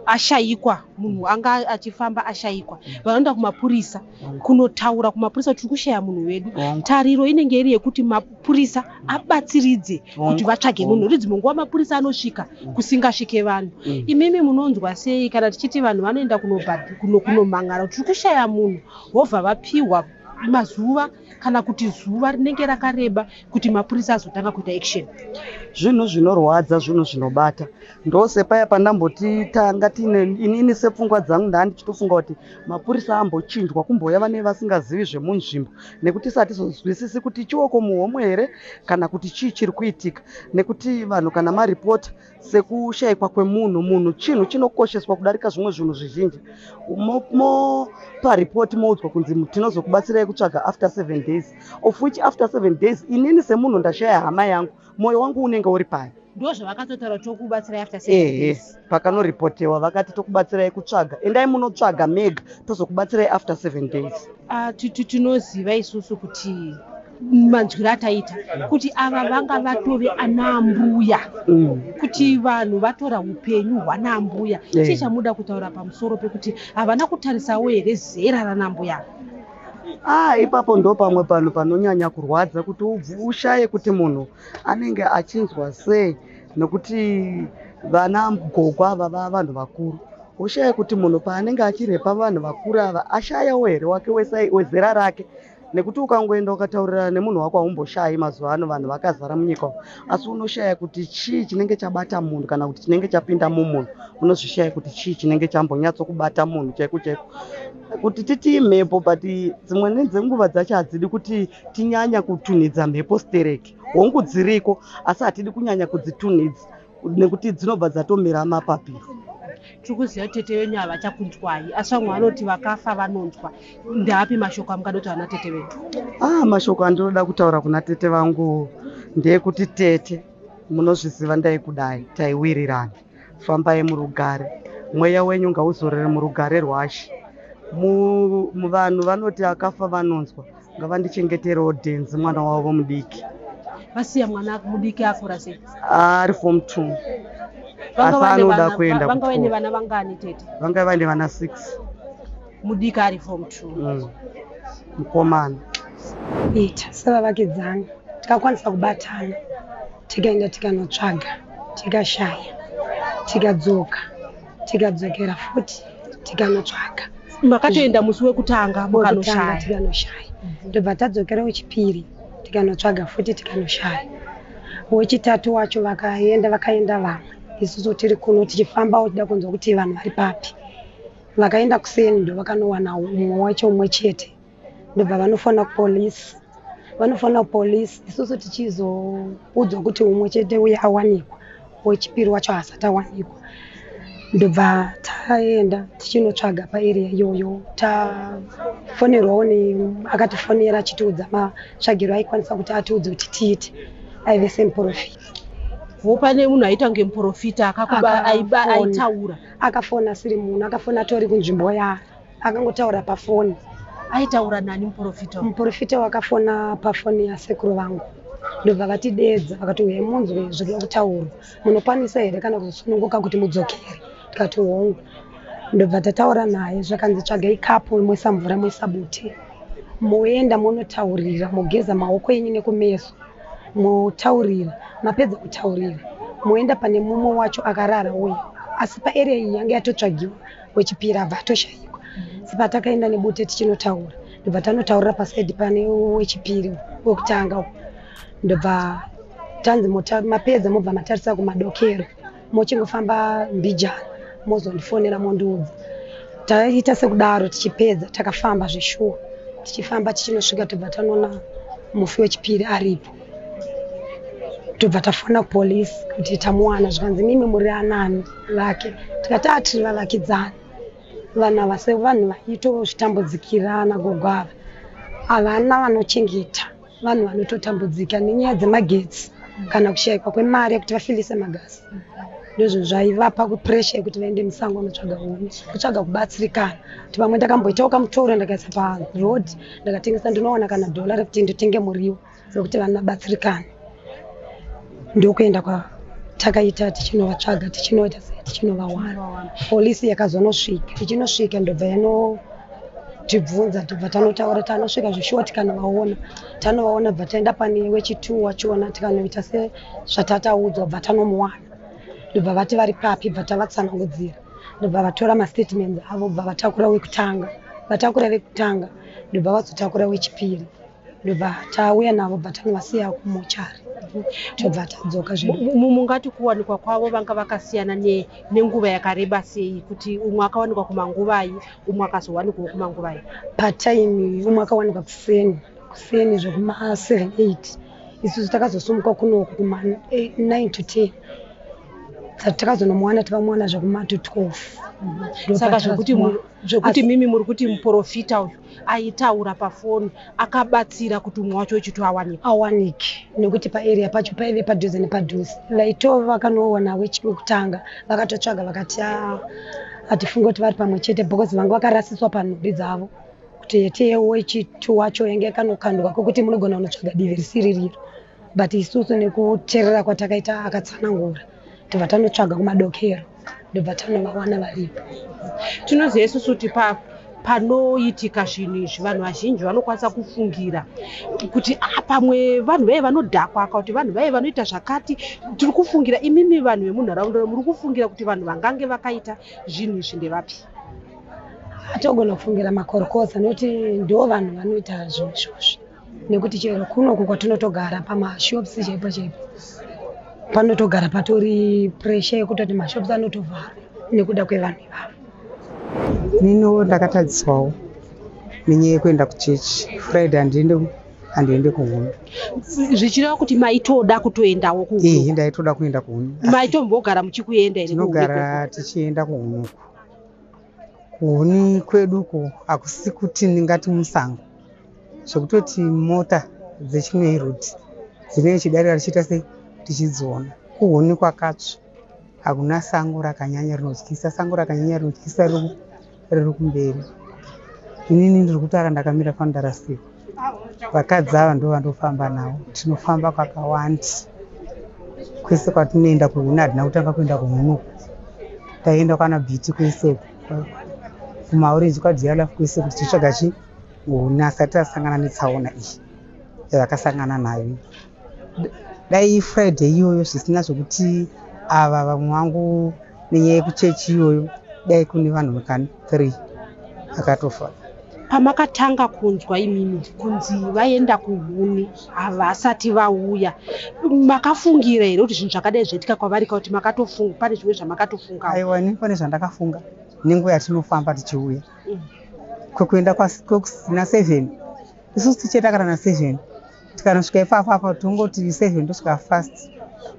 ashayikwa, munhu anga achifamba ashayikwa, vanoenda kumapurisa kunotaura kumapurisa kuti tiri kushaya munhu wedu. Tariro inenge iri yekuti mapurisa abatsiridze kuti vatsvage munhu, nekuti dzimwe nguva mapurisa anosvika kusingasvike vanhu. Imimi munonzwa sei kana tichiti vanhu vanoenda kunomhangara kuti tiri kushaya munhu, vobva vapiwa mazuva kana kuti zuva rinenge rakareba kuti mapurisa azotanga kuita action? Zvinhu zvinorwadza, zvinhu zvinobata. Ndosepaya pandamboti tanga tiine, inini sepfungwa dzangu ndaa ndichitofunga kuti mapurisa ambochinjwa, kumbouya vane vasingazivi zvemunzvimbo, nekuti satizozwisisi kuti chioko muhomwe here kana kuti chii chiri kuitika. Nekuti vanhu kana maripota sekushayikwa kwemunhu, munhu chinhu chinokosheswa kudarika zvimwe zvinhu zvizhinji, mopa ripoti, moudzwa kunzi tinozokubatsirai kutsvaga after 7 days, of which after 7 days, inini semunhu ndashaya hama yangu, mwoyo wangu unenge uri pai? Ndo zvavakatotaura, tokubatsirai after seven days? Pakanoripotewa vakati tokubatsirai kutsvaga, endai munotsvaga mega, tozokubatsirai after 7 days. Tinoziva isusu kuti manzwiro ataita kuti ava vanga vatove ana mbuya, kuti vanhu vatora upenyu hwanambuya. Chii chamuda kutaura pamusoro pekuti havana kutarisawo here zera ranambuya? Ipapo ndo pamwe panhu panonyanya kurwadza, kuti ushaye kuti munhu anenge achinzwa sei, nekuti vana gogo ava vava vanhu vakuru. Ushaye kuti munhu paanenge achirepa vanhu vakuru ava, ashayawo here wake wezera rake? Nekuti ukangoenda ukataurirana nemunhu wako, haumboshayi. Mazuva ano vanhu vakazara munyika umu, asi unoshaya kuti chii chinenge chabata munhu kana kuti chinenge chapinda mumunhu. Unozvishaya kuti chii chinenge chambonyatsokubata munhu chaiko chaiko, kuti titi mhepo, but dzimweni dzenguva dzacho hadzidi kuti tinyanya kutunhidza mhepo stereki. Hongu dziriko, asi hatidi kunyanya kudzitunhidza nekuti dzinobva dzatomera mapapiro. Tiri kuziva kuti tete venyu havachakunzwai, asi vamwe vanoti vakafa vanonzwa. Ndaapi mashoko amungada kutaura natete vedu? Mashoko andinoda kutaura kuna tete vangu ndeyekuti, tete, munozviziva ndaikudai, taiwirirana. Fambai murugare, mweya wenyu ngauzorere murugare rwashe. Vanhu vanoti akafa vanonzwa, ngavandichengeterewo Dhenzi, mwana wavo mudiki. Vasiya mwana mudiki akura sei? Ari form 2. Vanga Asi vane anoda vana kuenda vanga vaine kuchikoro. vana vangani tete? Vanga vaine vana 6. Mudiki ari form 2? Mukomana. Ita sevavakidzani tikakwanisa kubatana, tikaenda tikanotsvaga, tikashaya, tikadzoka, tikadzokera futi tikanotsvaga. Makatoenda musi wekutanga wekutanga mukanoshaya? Tikanoshaya, ndobva tadzokera wechipiri. Tikanotsvaga futi tikanoshaya. Wechitatu wacho vakaenda, vakaenda vamwe, isusu tiri kuno tichifambawo tida kunzwa kuti vanhu vari papi. Vakaenda kuseni, ndo vakanowana umwe wacho umwe chete, ndobva vanofona kupolisi. Vanofona kupolisi, isusu tichizoudzwa kuti umwe chete uye awanikwa, wechipiri wacho haasati awanikwa. Ndobva taenda tichinotsvaga paarea iyoyo. Tafonerwawo akatifonera achitiudza matsvagiro aikwanisa kuti atiudze kuti tiite, aive semuprofita. Vo pane munhu aita kunge muprofita akakuba aiba Akafona. Aitaura? Akafona asiri munhu, akafona atori kunzvimbo yaari, akangotaura pafoni. Aitaura nani muprofita uyu? Muprofita wakafona pafoni yasekuru vangu, ndobva vatidedza vakati, "Uyai munzwe zviri kutaurwa. Munokwanisa here kana kuzosununguka kuti mudzokere?" Tikati, "Hongu." Ndobva tataura naye, zvakanzi, "Tsvagai kapu, moisa mvura, moisa bute, moenda monotaurira, mogeza maoko enyu nekumeso, motaurira. Mapedza kutaurira, moenda pane mumwe wacho akarara uya." Asi paarea iyi yange yatotsvagiwa wechipiri, abva atoshayikwa. Saka takaenda nebute tichinotaura, ndobva tanotaurira pasaidi pane wechipiri wekutanga uyu. Ndobva tanzi, "Mapedza mobva matarisa kumadokero, mochingofamba mbijana, mozondifonera mondiudza." Taita sekudaro. Tichipedza takafamba zveshuwa, tichifamba tichinosvika, tobva tanoona mufi wechipiri aripo. Tobva tafona kupolisi kuti tamuwana. Zvikanzi, "Mimi muri anani vake?" Tikati, "Atiri vavakidzani." Vanhu ava sevanhu vaitozvitambudzikirana, gogo ava havana vanochengeta, vanhu vanototambudzika nenyaya dzemagetsi kana kushayikwa kwemari yekuti vafilise magasi. Ndozvo zvaivapa kupuresha yekuti vaende musango vanotsvaga huni, kutsvaga kubatsirikana. Kuti pamwe ndakamboitawo kamutoro, ndakaisa paroad, ndakatengesa, ndinowana kana dhola rekuti nditenge muriwo wekuti vanhu vabatsirikane. Ndokuenda kwatakaita tichinovatsvaga, tichinoita sei, tichinovawana. Polisi yakazonosvika, ichinosvika ndobva yanotibvunza, tobva tanotaura. Tanosvika zveshuwa tikanovaona. Tanovaona, bva taenda pane wechitu wachona, tikanoita sezvatataudzwa, bva tanomuwana. Ndobva vati vari papi, bva tavatsanangudzira, ndobva vatora mastatements avo, bva vatakura wekutanga. Vatakura vekutanga, ndobva vazotakura wechipiri, ndobva tauya navo, bva tanovasiya kumochari, tobva tadzoka zvedu. Mungati kuwanikwa kwavo vanga vakasiyana nenguva yakareba sei, kuti umwe akawanikwa kumanguvai, umwe akazowanikwawo kumanguvai? Patime umwe akawanikwa kuseni kuseni zvekuma 7 8. Isusu takazosumuka kunoku kuma 9 to 10. Takazonomuwana, takamuwana zvekuma to 12. Saka zvekuti zvekuti mimi muri kuti muprofita uyu aitaura pafoni akabatsira kuti umwe wacho wechito awanikwa? Awanike, nekuti paarea pacho paive padhuze nepadhuze. Vaitova vakanowana wekutanga, vakatotsvaga vakati, "Ah, hatifungi kuti vari pamwe chete," because vanga vakarasiswa panhumbi dzavo kuti yete wechitu wacho yange yakanokandwa kwekuti munogona kunotsvaga divi risiri riro. But isusu nekuteerera kwatakaita akatsanangura, tobva tanotsvaga kumadokero, ndobva tanovawana varipo. Tinoziva isusu kuti panoitika zvinhu izvi, vanhu vazhinji vanokwanisa kufungira kuti, "Ah, pamwe vanhu vaive vanodhakwa," kana kuti vanhu vaive vanoita zvakati. Tiri kufungira, imimi vanhu vemunharaunda muri kufungira kuti vanhu vangange vakaita zvinhu izvi ndevapi? Atogona kufungira makorokoza, nekuti ndo vanhu vanoita zvinhu izvozvi, nekuti chero kunoku kwatinotogara pamashops chaipo chaipo panotogara patori pressure yekutoti mashops anotovharwa nekuda kwevanhu ivavo. Niniwo ndakatadziswawo nenyaya yekuenda kuchechi. Friday handiende kuhuni. Zvichireva kuti maitoda kutoendawo kuhuni? Ehe, ndaitoda kuenda kuhuni. Maitombogara muchikuenda here kuhuni? Tinogara tichienda kuhuni uku. Kuhuni kweduko hakusi kuti ndingati musango, zvekutoti mota dzechimwe road dzinenge chidarika tichiita sei, tichidziona. Kuhuni kwakatsva, hakuna sango rakanyanya rinotyisa. Sango rakanyanya rinotyisa riri kumberi. Inini ndiri kutaura ndakamira pandarasiko. Vakadzi ava ndo vandofamba navo, tinofamba kwakawanda kwese kwatinoenda kuhuni. Hatina kutanga kuenda kuhuni uku, taenda kwana Bhiti kwese, kumaorenji, kwaDialafu kwese kuti titsvaga chi huni, asati tasangana netsaona iyi yavakasangana nayo. Dai Friday iyoyo zvisina zvokuti ava vamwe vangu nenyaya yekuchechi iyoyo, dai kune vanhu vakani 3 akatofa. Pamakatanga kunzwa imimi kunzi vaenda kuhuni havasati vauya, makafungira here kuti zvinhu zvakadai zvaitika kwavari, ka kuti makatofunga pane zvimwe zvamakatofungawo? Aiwa, ini pane zvandakafunga nenguva yatinofamba tichiuya kwekuenda na7, isusu tichienda kana na7, tikanosvika ipapo apa tongoti 7 tosvika fast,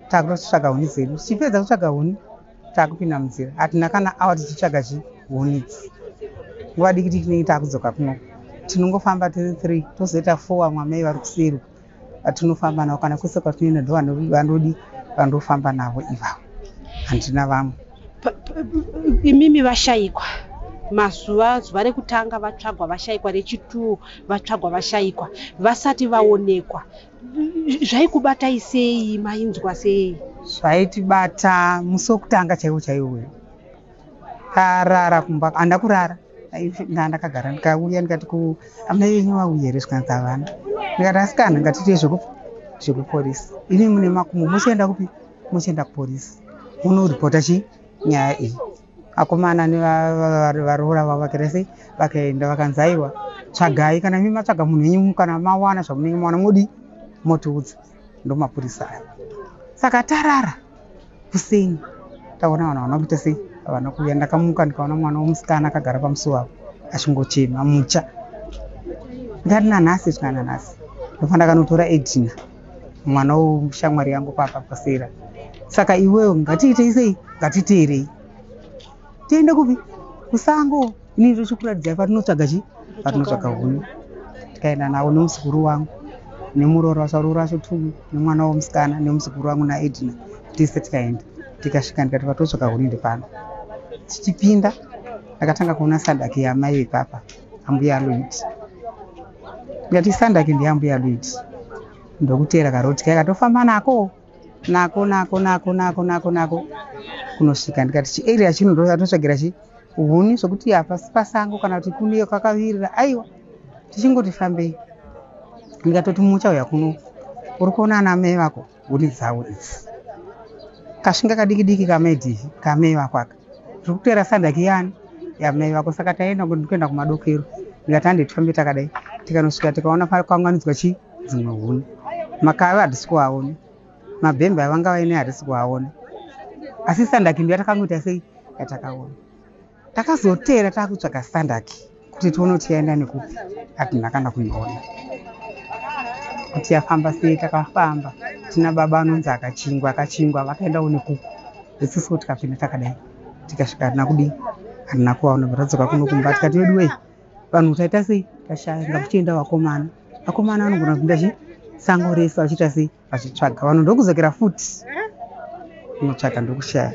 takutotsvaga huni dzedu. Tichipedza kutsvaga huni, takupinda munzira, hatina kana awa tichitsvaga chi huni idzi. Nguva diki diki tinenge takudzoka kuno. Tinongofamba tiri 3, tozoita 4, vamwe amai vari kuseri vatinofamba navo. Kana kwese kwatinoenda ndo vanodi vandofamba navo ivavo, handina vamwe. Imimi vashayikwa mazuva, zuva rekutanga vatsvagwa vashayikwa, rechi2 vatsvagwa vashayikwa, vasati vaonekwa, zvaikubatai sei? Mainzwa sei? Zvaitibata musi wekutanga chaiwo chaiwo, tarara kumba, handa kurara, ndakagara, ndikauya ndikati ku amai venyu vauya here? Zvikanzi havana. Ndikati asikana, ngatiite zvekuporisi, imi mune makumbo, muchienda kupi? Muchienda kuporisi munoripota chi nyaya iyi. Akomana nevaroora vavo vakaita sei? Vakaenda, vakanzi aiwa, tsvagai. Kana imi matsvaga munhu wenyu, kana mawana zvamunenge mawana, modi motiudza. Ndo mapurisa aya. Saka tarara kuseni, taona vanhu havana kuita sei? Havana kuuya. Ndakamuka ndikaona mwana womusikana akagara pamusuwo apo achingochema mucha. Ndikati nanhasi? Svika nanhasi. Ndofa ndakanotora Edina, mwana woshamwari yangu papa pasera. Saka iwewe, ngatiitei sei? Ngatiteerei tiende kupi? Kusango. Ini ndochikuratidzai patinotsvaga chi patinotsvaga huni. Tikaenda navo nemuzukuru wangu nemuroora wacho, varoora vacho two, nemwana womusikana nemuzukuru wangu naEdina, tese tikaenda. Tikasvika, ndikati patotsvaga huni ndepano. Tichipinda, ndakatanga kuona sandaki yamai vepapa, ambuya Aloid. Ndikati sandaki ndeyambuya Aloid. Ndokuteera karoti kaya, katofamba nako nako nako nako nako nako nako kunosvika. Ndikati chiarea chino ndo atotsvagira chi huni, zvokuti hapasi pasango kana kuti kune kwakavirira, aiwa. Tichingoti fambei, ndikatoti muchauya kuno, uri kuona ana mai vako, huni dzavo idzi, kasvinga kadiki diki kamaidhivi kamai vako aka, tiri kuteera sandaki yani yamai vako. Saka taenda kuenda kumadokero. Ndikati hande tifambe takadai. Tikanosvika, tikaona pakaunganidzwa chi dzimwe huni. Makava hatisi kuaona, mabhembe avanga vaine hatisi kuaona, asi sandaki ndo yatakangoita sei yatakaona. Takazoteera taakutsvaga sandaki kuti tione kuti yaenda nekupi, hatina kana kuiona kuti yafamba sei. Takafamba tina baba anonzi akachingwa, akachingwa, vakaendawo nekuku. Isusu tikapinda takadai, tikasvika, hatina kudii? Hatina kuvaona. Tadzoka kuno kumba, tikati vedu wei, vanhu taita sei? Tashaya. Ngakuchienda vakomana, vakomana vanogona kupinda chi sango rese vachiita sei? Vachitsvaga. Vanhu ndokudzokera futi kunotsvaga, ndokushaya.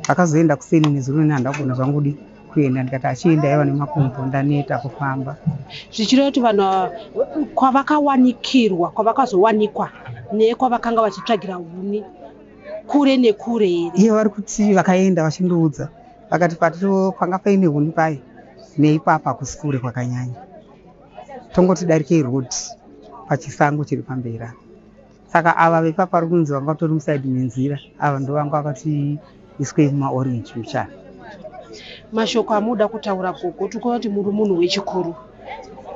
Vakazoenda kuseni nezuro, neni handina kugona zvangu kudi kuenda. Ndikati achienda aiva nemakumbo, ndaneta kufamba. Zvichireva kuti vanhu ava kwavakawanikirwa, kwavakazowanikwa nekwavakanga vachitsvagira huni kure nekure here? Iye vari kuti vakaenda vachindiudza, vakati patito panga paine huni pai neipapa hakusi kure kwakanyanya, tongoti darikei road pachisango chiri pamberi apa. Saka ava vepapa vari kunzi vanga vatori muside menzira, ava ndo vanga vakati iswei mumaorange muchana. Mashoko amuda kutaura, gogo, tikuona kuti muri munhu wechikuru.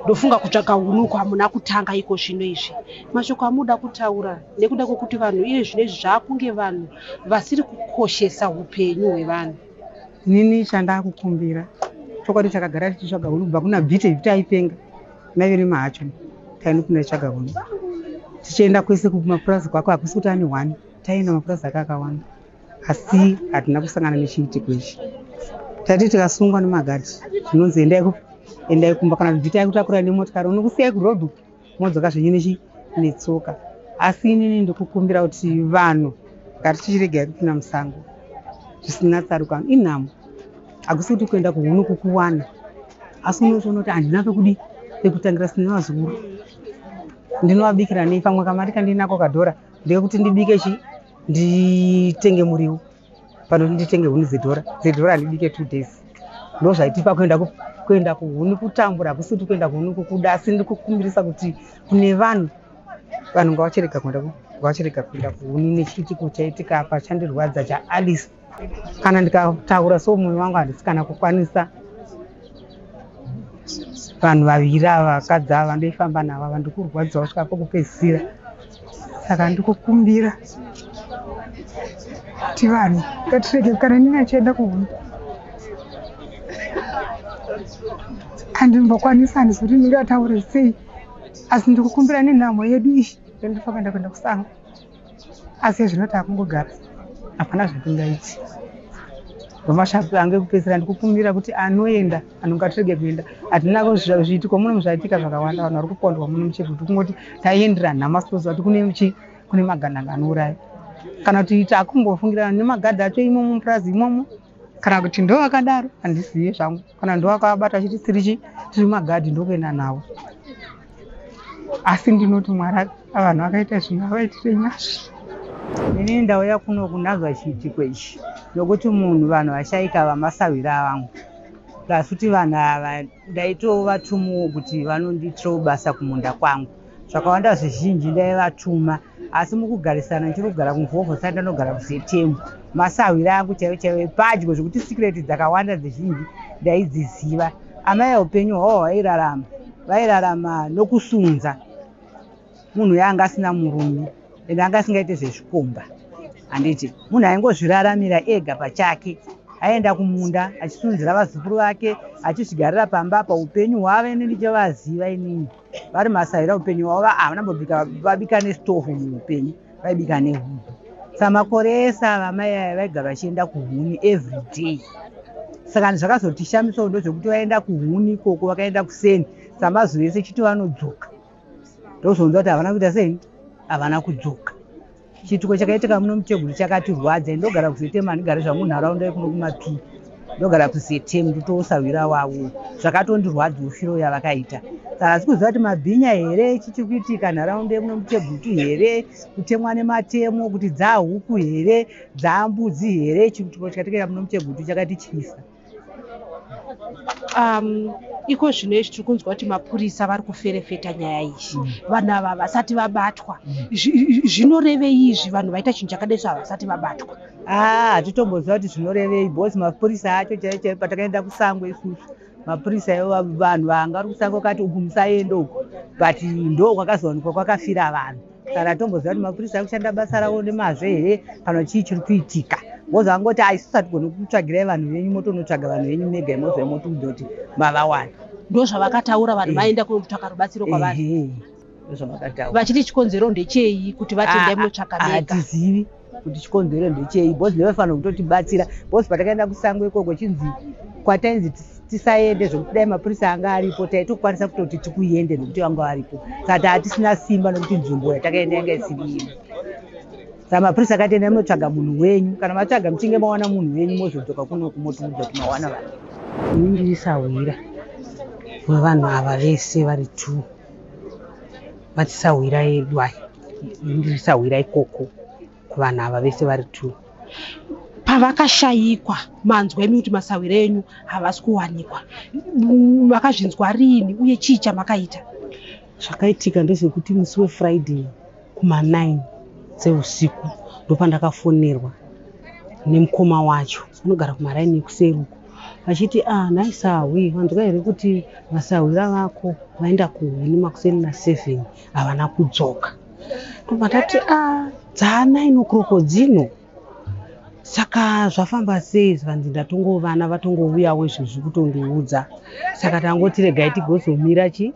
Ndofunga kutsvaga huni uku hamuna kutanga iko zvino izvi. Mashoko amuda kutaura nekuda kwekuti vanhu iye zvino izvi zvaakunge vanhu vasiri kukoshesa upenyu hwevanhu. Inini chandakukumbira, chokwadi takagara tichitsvaga huni kubva kuna Bhite. Bhite aipenga maive nemahacho, tainopinda tichitsvaga huni, tichienda kwese kumapurazi kwako. Hakusi kuti ane hwani, taienda mapurazi ake akawanda, asi hatina kusangana nechiitiko ichi. Tati tikasungwa nemagadhi, zvinonzi endai, endai kumba, kana kuti Bhite aikutakurai nemotikari, unokusiyai kurodhi, modzoka zvenyu nechi netsoka. Asi inini ndikukumbira kuti vanhu ngatichiregai kupinda musango zvisina tsarukano. Inhamo, hakusi kuti kuenda kuhuni kukuwana, asi unotoona kuti handina pekudi pekutangira, sina vazukuru, ndinovabikira nei? Pamwe kamari kandinako kadhora ndekuti ndibike chi nditenge muriwo, panoti nditenge huni dzedhora, dzedhora handibike 2 days. Ndo zvaitipa kuenda kuhuni kutambura. Hakusi kuti kuenda kuhuni kukuda, asi ndikukumbirisa kuti kune vanhu, vanhu ngavachirega kuenda, ngavachirega kuenda kuhuni. Nechiitiko chaitika apa chandirwadza chaAlice, kana ndikataura so mwoyo wangu handisi kana kukwanisa. Vanhu vaviri ava, vakadzi ava ndoifamba navo ava, ndikurwadziwa kusvika pokupedzisira. Saka ndikukumbira kuti vanhu ngatirege, kana inini achienda kuhondo handimbokwanisa, handisi kuti ndingataure sei, asi ndikukumbira nenhamo yedu iyi, ndinofanira kuenda kuenda kusango. Asi zvino takungogara, hapana zvatingaiti. Ndomashapi ange kupedzisira. Ndikukumbira kuti anoenda, anhu ngatirege kuenda. Hatina zviitiko muno zvaitika zvakawanda, vanhu vari kupondwa muno muChegutu. Kungoti taiendera nhama, sitoziva kuti kune chi kune magandanga anouraya, kana kuti takumbofungirana nemagadhi acho imomo mupurazi imomo, kana kuti ndo vakadaro, handizivi zvangu, kana ndo vakavabata achiti tiri chi tiri magadhi, ndokuenda navo. Asi ndinoti Mwari, vanhu vakaita zvinhu avaitire nyasha. Inini ndauya kuno kunazwa chiitiko ichi nokuti munhu vanhu vashaika, vamasawira vangu. Plus kuti vanhu ava ndaitovatumawo kuti vanondiitirawo basa kumunda kwangu. Zvakawanda zvizhinji ndaivatuma, asi mukugarisana, ndichiri kugara kuMvovho, sati ndanogara kuZetemu. Masahwira angu chaivo chaivo padyo, zvekuti secret dzakawanda dzizhinji ndaidziziva. Amai, upenyu hwavo hwairarama, vairarama nokusunza. Munhu yaanga asina murume, ende anga asingaite zvezvikomba, handiti? Munhu aingozviraramira ega pachake, aenda kumunda achisunzira vazukuru vake, achizvigarira pamba. Paupenyu hwavo, ini ndichovaziva inini vari masahwira, upenyu hwavo havana mbobika vabika nesitofu muupenyu, vaibika nehuni. Saka makore ese ava mai aya vaigara vachienda kuhuni every day. Saka zvakazotishamisawo ndezvekuti vaenda kuhuni ikoko, vakaenda kuseni samazuva ese, chiti vanodzoka, ndozonzwa kuti havana kuita sei, havana kudzoka. Chiitiko chakaitika muno muChegutu chakatirwadza. Ndogara kuZetemu, handigari zvangu nharaunda yekuno kumapii, ndogara kuZetemu, ndotosahwira wavo. Zvakatondirwadza ufiro yavakaita. Saka hasi kuziva kuti mabhinya here, chichiri kuitika nharaunda yemuno muChegutu here, kutemwa nematemo, kuti dzahuku here, dzambudzi here. Chiitiko chakaitika muno muChegutu chakatityisa. Iko zvino izvi tiri kunzwa kuti mapurisa vari kuferefeta nyaya iyi, vanhu ava vasati vabatwa. Zvinorevei izvi, vanhu vaita chinhu chakadai so havasati vabatwa? Aa, hatitomboziva kuti zvinorevei, because mapurisa acho chaivo chaivo, patakaenda kusango isusu, mapurisa ivo, vanhu vanga vari kusango kati uku musaende uku, but ndo kwakazowanikwa kwakafira vanhu. Saka tomboziva kuti mapurisa ari kushanda basa ravo nemazvo here, kana chii chiri kuitika, because vangoti isusu hatigoni kutsvagirai vanhu venyu, motonotsvaga vanhu venyu mega, mozouya motiudza kuti mavawana. Ndo zvavakataura vanhu vaenda kunotsvaka rubatsiro kwavari? Ehe, ndozvavakataura. Vachiti chikonzero ndechei kuti vatendai munotsvaka mega? Hatizivi kuti chikonzero ndechei, because ndevaifanira kutotibatsira, because patakaenda kusango ikoko, chinzi kwatainzi tisaende, zvokuti dai mapurisa anga aripo taitokwanisa kutoti tikuende, nekuti vanga varipo. Saka hatisina simba, nekuti nzvimbo yatakaenda yanga isiri yedu. Saka mapurisa akati endai munotsvaga munhu wenyu, kana matsvaga, muchinge mawana munhu wenyu, mozodzoka kunoku motiudza kuti mawana vanhu. Ini ndiri sahwira wevanhu ava vese vari two, vatisahwira edu aya. Ini ndiri sahwira ikoko kuvanhu ava vese vari two. Pavakashayikwa, manzwa imi kuti masahwira enyu havasi kuwanikwa, makazvinzwa rini uye chii chamakaita? Zvakaitika ndezvekuti musi weFriday kuma9 dzeusiku ndopandakafonerwa nemukoma wacho anogara kumaraini ekuseri uko, vachiti, "Ah, nhai sahwi, vanzwa here kuti vasahwira vako vaenda kuhuni makuseni na7, havana kudzoka?" Ndobva ndati, "A, dza9 o'clock dzino, saka zvafamba sei?" Zvikanzi, "Ndatongovana vatongouyawo izvezvi kutondiudza." Saka tangoti regai tigozomira chi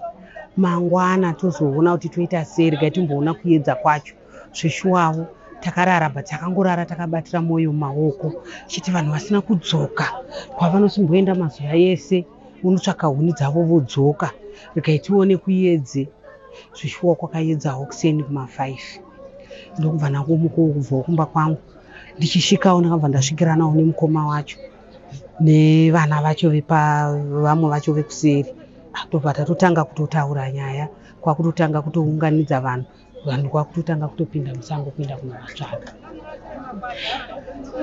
mangwana, tozoona kuti toita sei, regai timboona kuedza kwacho. Zveshuwawo takarara, but takangorara takabatira mwoyo mumaoko, chiti vanhu vasina kudzoka kwavanosimboenda mazuva ese unotsvaka huni dzavo vodzoka, regai tione kuedze. Zvishuwa kwakaedzawo kuseni kuma5, ndokubva ndangomukawo kubvawo kumba kwangu. Ndichisvikawo ndakabva ndasvikiranawo nemukoma wacho nevana vacho vepa vamwe vacho vekuseri. Tobva tatotanga kutotaura nyaya, kwakutotanga kutounganidza vanhu, vanhu kwakutotanga kutopinda musango kuenda kunovatsvaga.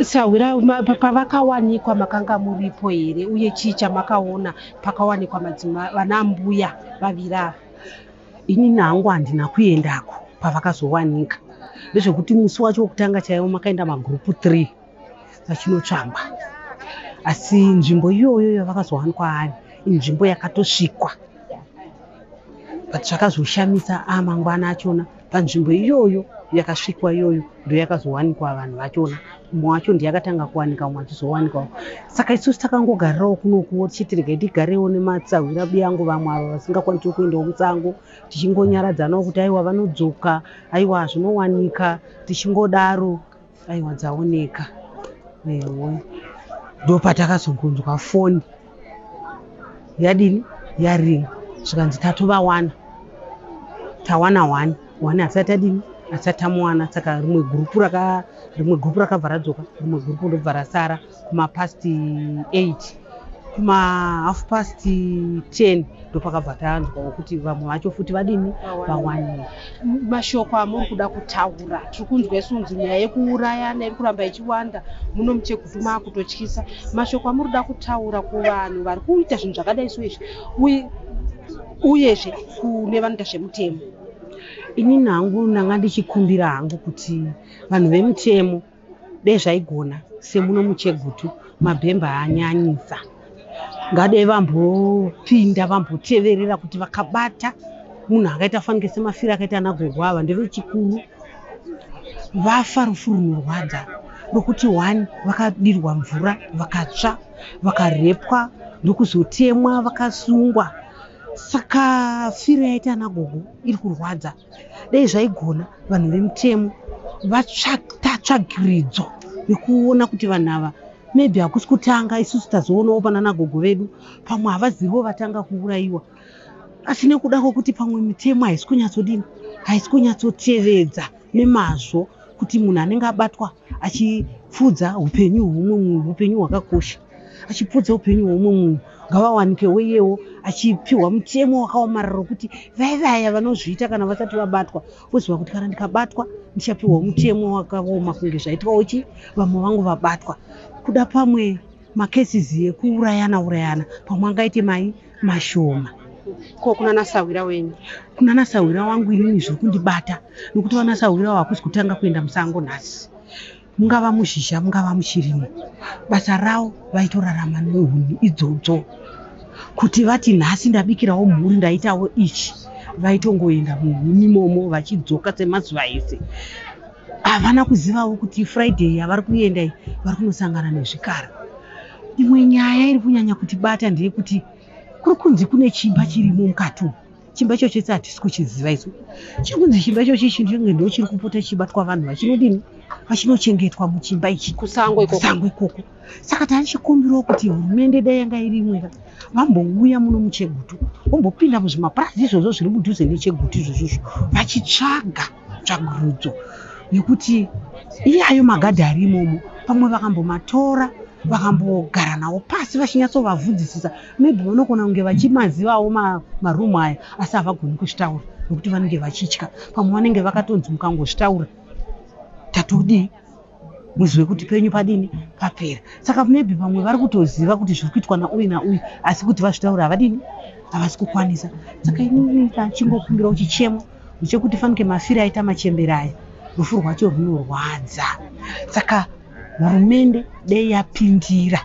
Sahwira, pavakawanikwa makanga muripo here, uye chii chamakaona pakawanikwa madzima vana mbuya vaviri ava? Inini hangu handina kuendako pavakazowanika. Ndezvekuti musi wacho wekutanga chaiwo makaenda magurupu 3 vachinotsvagwa, asi nzvimbo iyoyo yavakazowanikwa ari inzvimbo yakatosvikwa. But zvakazoshamisa amangwana achona panzvimbo iyoyo yakasvikwa iyoyo ndo yakazowanikwa vanhu vachona. Umwe wacho ndiye akatanga kuwanika, umwe achizowanikawo. Saka isusu takangogarirawo kunokuwo tichiti regai tigarewo nematsahwira biyangu vamwe ava vasingakwanisi kuendawo musango, tichingonyaradzanawo kuti aiwa vanodzoka, aiwa zvinowanika, tichingodaro, aiwa dzaoneka. Ewe ndopatakazongonzwa foni yadini yaringa, zvikanzi tatovawana, tawana one one, hatisati tadini, hatisati tamuwana. Saka rimwe gurupu raka rimwe gurupu rakabva radzoka, rimwe gurupu ndobva rasara kumapast 8, kuma half past 10 ndopakabva tanzwawo kuti vamwe vacho futi vadini, vawanikwa. Mashoko amuri kuda kutaura, tiri kunzwa isunzi nyaya yekuurayana iri kuramba ichiwanda muno muChegutu, maakutotyisa. Mashoko amuri kuda kutaura kuvanhu vari kuita zvinhu zvakadai so izvi, uyezve kune vanoita zvemutemo? Inini hangu ndanga ndichikumbira hangu kuti vanhu vemutemo dei zvaigona, semuno muChegutu mabhemba anyanyisa, ngade vambopinda vamboteverera kuti vakabata munhu akaita fanike semafiro akaita ana gogo ava, ndevechikuru, vafa rufu runorwadza rokuti one vakadirwa mvura vakatsva, vakarepwa, ndokuzotemwa, vakasungwa. Saka firo yaita ana gogo iri kurwadza. Dei zvaigona vanhu vemutemo vatsvaka tsvagiridzo yekuona kuti vanhu ava maybe hakusi kutanga, isusu tazoonawo pana gogo vedu, pamwe havazivo vatanga kuurayiwa, asi nekuda kwokuti pamwe mitemo haisi kunyatsodini, haisi kunyatsotevedza nemazvo, kuti munhu anenge abatwa achipfuudza upenyu hwumwe munhu, upenyu hwakakosha, achipfuudza upenyu hwumwe munhu, ngavawanikewo iyewo achipiwa mutemo wakaomarara wekuti vai vaya vanozviita kana vasati vabatwa voziva kuti kana ndikabatwa ndichapiwa mutemo wakaoma kunge zvaitwawo chi vamwe vangu vabatwa. Kuda pamwe macases ekuurayana urayana pamwe angaite mai mashoma. Ko kuna nasahwira wenyu? Kuna nasahwira wangu inini zviri kundibata, nokuti vanasahwira hakusi kutanga kuenda musango nhasi, mungava muzhizha, mungava muchirimo, basa ravo vaitorarama nehuni idzodzo. Kuti vati nhasi ndabikirawo mhuri, ndaitawo ichi, vaitongoenda muhuni imomo vachidzoka semazuva ese. Havana kuzivawo kuti Friday yavari kuenda iyi vari kunosangana nezvikara. Imwe nyaya iri kunyanya kutibata ndeyekuti kuri kunzi kune chimba chirimo mukati umu. Chimba icho chese hatisi kuchiziva isu. Chiri kunzi chimba ichochi chinenge ndo chiri kupota chichibatwa vanhu vachinodini, vachinochengetwa muchimba ichi. Kusango ikoko. Kusango ikoko. Saka taichikumbirawo kuti hurumende dai yanga iri imwe vambouya muno muChegutu, vombopinda muzvimapurazi izvozvo zviri mudhuze neChegutu izvozvozvo, vachitsvaga tsvagurudzo yekuti iyayo magadhi ari imomo pamwe vakambomatora, vakambogara nawo pasi vachinyatsovabvunzisisa, maybe vanogona kunge vachimazivawo marumu aya, asi havagoni kuzvitaura nokuti vanenge vachitya. Pamwe vanenge vakatonzi mukangozvitaura tatodii, muzive kuti penyu padini, papera. Saka maybe pamwe vari kutoziva kuti zviri kuitwa nauyu nauyu, asi kuti vazvitaura havadini, havasi kukwanisa. Saka inini tachingokumbirawo chichemo chekuti fanike mafiro aita machembere aya, rufu rwacho runorwadza. Saka hurumende dei yapindira,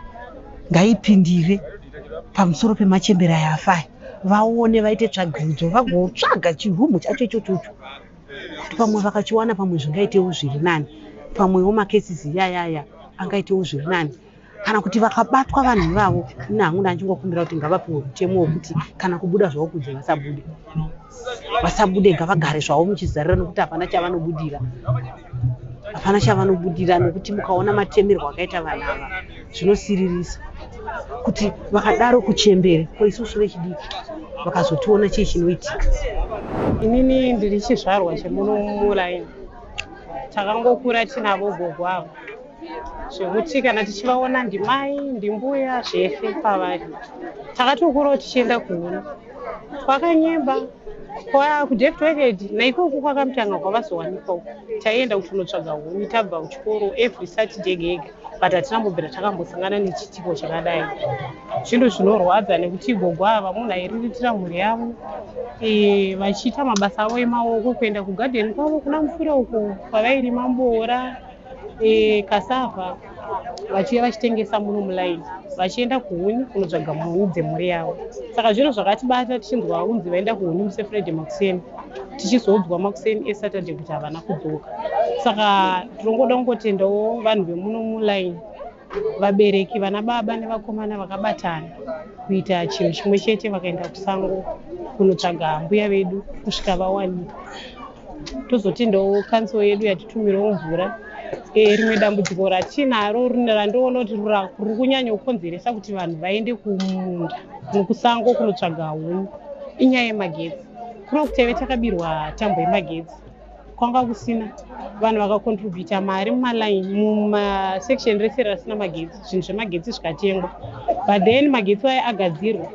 ngaipindire pamusoro pemachembere aya afa aya, vaone vaite tsvagurudzo, vagotsvaga chirumu chacho ichochocho, kuti pamwe vakachiwana pamwe zvingaitewo zviri nani, pamwewo macases iyayaya angaitewo zviri nani. Kana kuti vakabatwa vanhu ivavo, ini hangu ndachingokumbira kuti ngavapiwe mutemo wekuti kana kubuda zvavo kunze vasabude, vasabude, ngavagare zvavo muchizarira, nokuti hapana chavanobudira, hapana chavanobudira, nokuti mukaona matemerwo akaita vanhu ava zvinosiririsa. Kuti vakadaro kuchembere, ko isusu vechidiki vakazotiona chii chinoitika? Inini ndiri chizvarwa chemuno muraini. Takangokura tinavo gogo ava, zvekuti kana tichivaona ndimai, ndimbuya, zvese pavari. Takatokurawo tichienda kuhuni kwakanyemba, kuDeftweked naikoko kwakamutanga kwavazowanikwa uko. Taienda kunotsvaga huni tabva kuchikoro every Saturday gega, but hatina mbobvira takambosangana nechiitiko chakadai. Zvinhu zvinorwadza nekuti gogo ava munhu airiritira mhuri yavo, vachiita mabasa avo emaoko, kuenda kugadheni kwavo kuna Mufure uko kwavairima mboora, cassava. Vachiuya vachitengesa muno mulaini, vachienda kuhuni kunotsvaga mhuni dzemhuri yavo. Saka zvinhu zvakatibata tichinzwa kunzi vaenda kuhuni musi weFriday makuseni, tichizoudzwa makuseni eSaturday kuti havana kudzoka. Saka tinongoda kungotendawo vanhu vemuno mulaini, vabereki, vana baba nevakomana vakabatana kuita chinhu chimwe chete, vakaenda kusango kunotsvaga mbuya vedu kusvika vawanikwa. Tozotendawo kanzuro yedu yatitumirawo mvura. Rimwe dambudziko ratinaro randoona kuti riri kunyanya kukonzeresa kuti vanhu vaende kumunda kusango kunotsvaga huni inyaya yemagetsi. Kuno kutaive takabirwa tambo yemagetsi, kwanga kusina vanhu vakakontributa mari mumalaini mumasection rese rasina magetsi, zvinhu zvemagetsi zvikatengwa, but then magetsi aya agadzirwa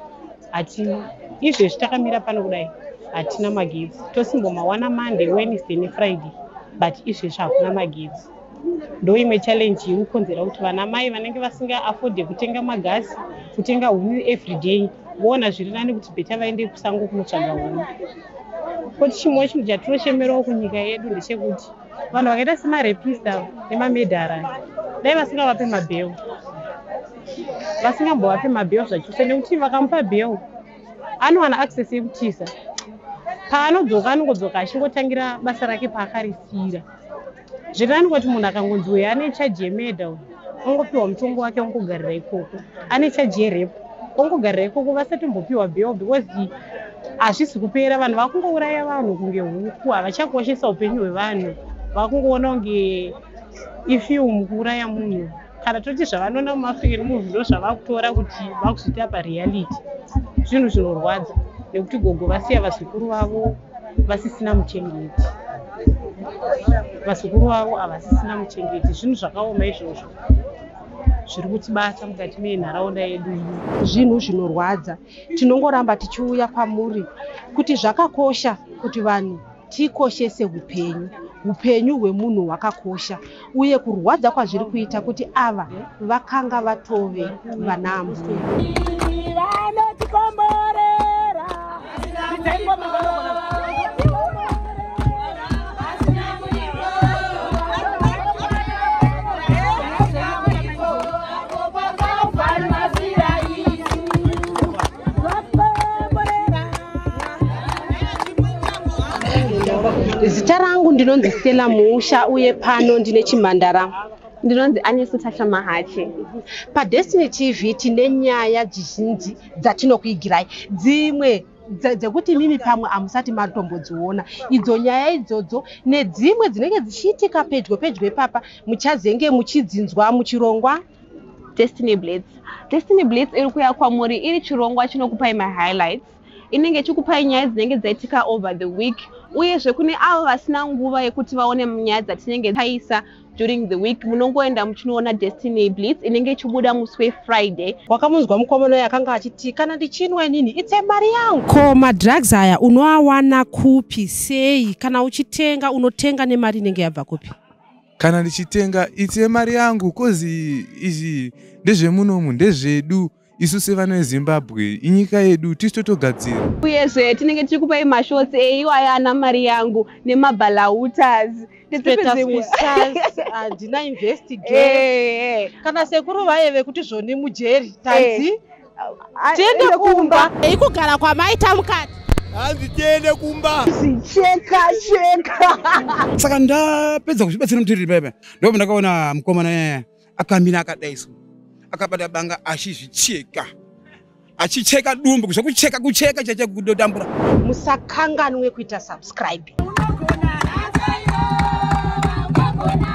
hatina. Izvezvi takamira pano kudai hatina magetsi, tosimbomawana Monday, Wednesday neFriday, but izvezvi hakuna magetsi. Ndo imwe challenge iri kukonzera kuti vana mai vanenge vasingaafodhe kutenga magasi, kutenga huni everyday, voona zviri nani kuti better vaende kusango kunotsvaga huni. Koti chimwewo chinhu chatinochemerawo kunyika yedu ndechekuti vanhu vakaita semarapist ava nemamurderer, dai vasingavape mabail, vasingambovape mabail zvachose, nekuti vakamupa bail anowana access yekutiza. Paanodzoka anongodzoka achingotangira basa rake paakarisiyira. Zviri nani kuti munhu akangonzi uyu ane charge yemurder, uyu ongopiwa mutongo wake, ongogarira ikoko. Ane charge yerape, ongogarira ikoko, vasatombopiwa bail, because hazvisi kupera. Vanhu vakungouraya vanhu kunge huku, havachakoshesa upenyu hwevanhu, vakungoona kunge ifilm kuuraya munhu. Kana toti zvavanoona mumaAfrican movie ndo zvavakutora kuti vakuzoita pareality. Zvinhu zvinorwadza nekuti gogo vasiya vazukuru vavo vasisina muchengeti, vazukuru vavo havasisina muchengeti. Zvinhu zvakaoma izvozvo zviri kutibata mukati menharaunda yedu ino. Zvinhu zvinorwadza. Tinongoramba tichiuya kwamuri kuti zvakakosha kuti vanhu tikoshese upenyu. Upenyu hwemunhu hwakakosha, uye kurwadza kwazviri kuita kuti ava vakanga vatove vana ambuya. Vanotikomborera. Zita rangu ndinonzi Stella Musha, uye pano ndine chimhandara. Ndinonzi Anesu Tasha Mahachi. PaDestiny TV tine nyaya zhinji dzatinokuigirai, dzimwe dzekuti mimi pamwe hamusati matombodziona idzo nyaya idzodzo, nedzimwe dzinenge dzichiitika pedyo pedyo ipapa, muchazenge muchidzinzwa muchirongwa Destiny Blitz. Destiny Blitz iri kuuya kwamuri iri chirongwa chinokupai mahighlights, inenge ichikupai nyaya dzinenge dzaitika over the week. Uyezve kune avo vasina nguva yekuti vaone nyaya dzatinenge taisa during the week, munongoenda muchinoona Destiny Blitz inenge ichibuda musi weFriday. Wakamunzwa mukomana uyu akanga achiti, "Kana ndichinwa inini itse mari yangu." Ko madrugs aya unoawana kupi, sei? Kana uchitenga, unotenga nemari inenge yabva kupi? Kana ndichitenga itse mari yangu, 'cause izvi ndezvemunomu, ndezvedu isu sevana veZimbabwe, inyika yedu, tisu totogadzira. Uyezve tinenge tichikupai mashorts eiwaya ana mari yangu nemabhalautas. Handina investigate kana sekuru vaye vekuti zvoni mujeri tanzi tiende kumba, ikugara kwamaita mukati. Hanzi tiende kumba. Cheka cheka. Saka ndapedza kuzvibatsira mutiriri paipa, ndobva ndakaona mukomana akamira akadaiso, akabata banga, achizvicheka, achicheka dumbu, zvekucheka kucheka chache kudotambura. Musakanganwe kuita subscribe. Unogona.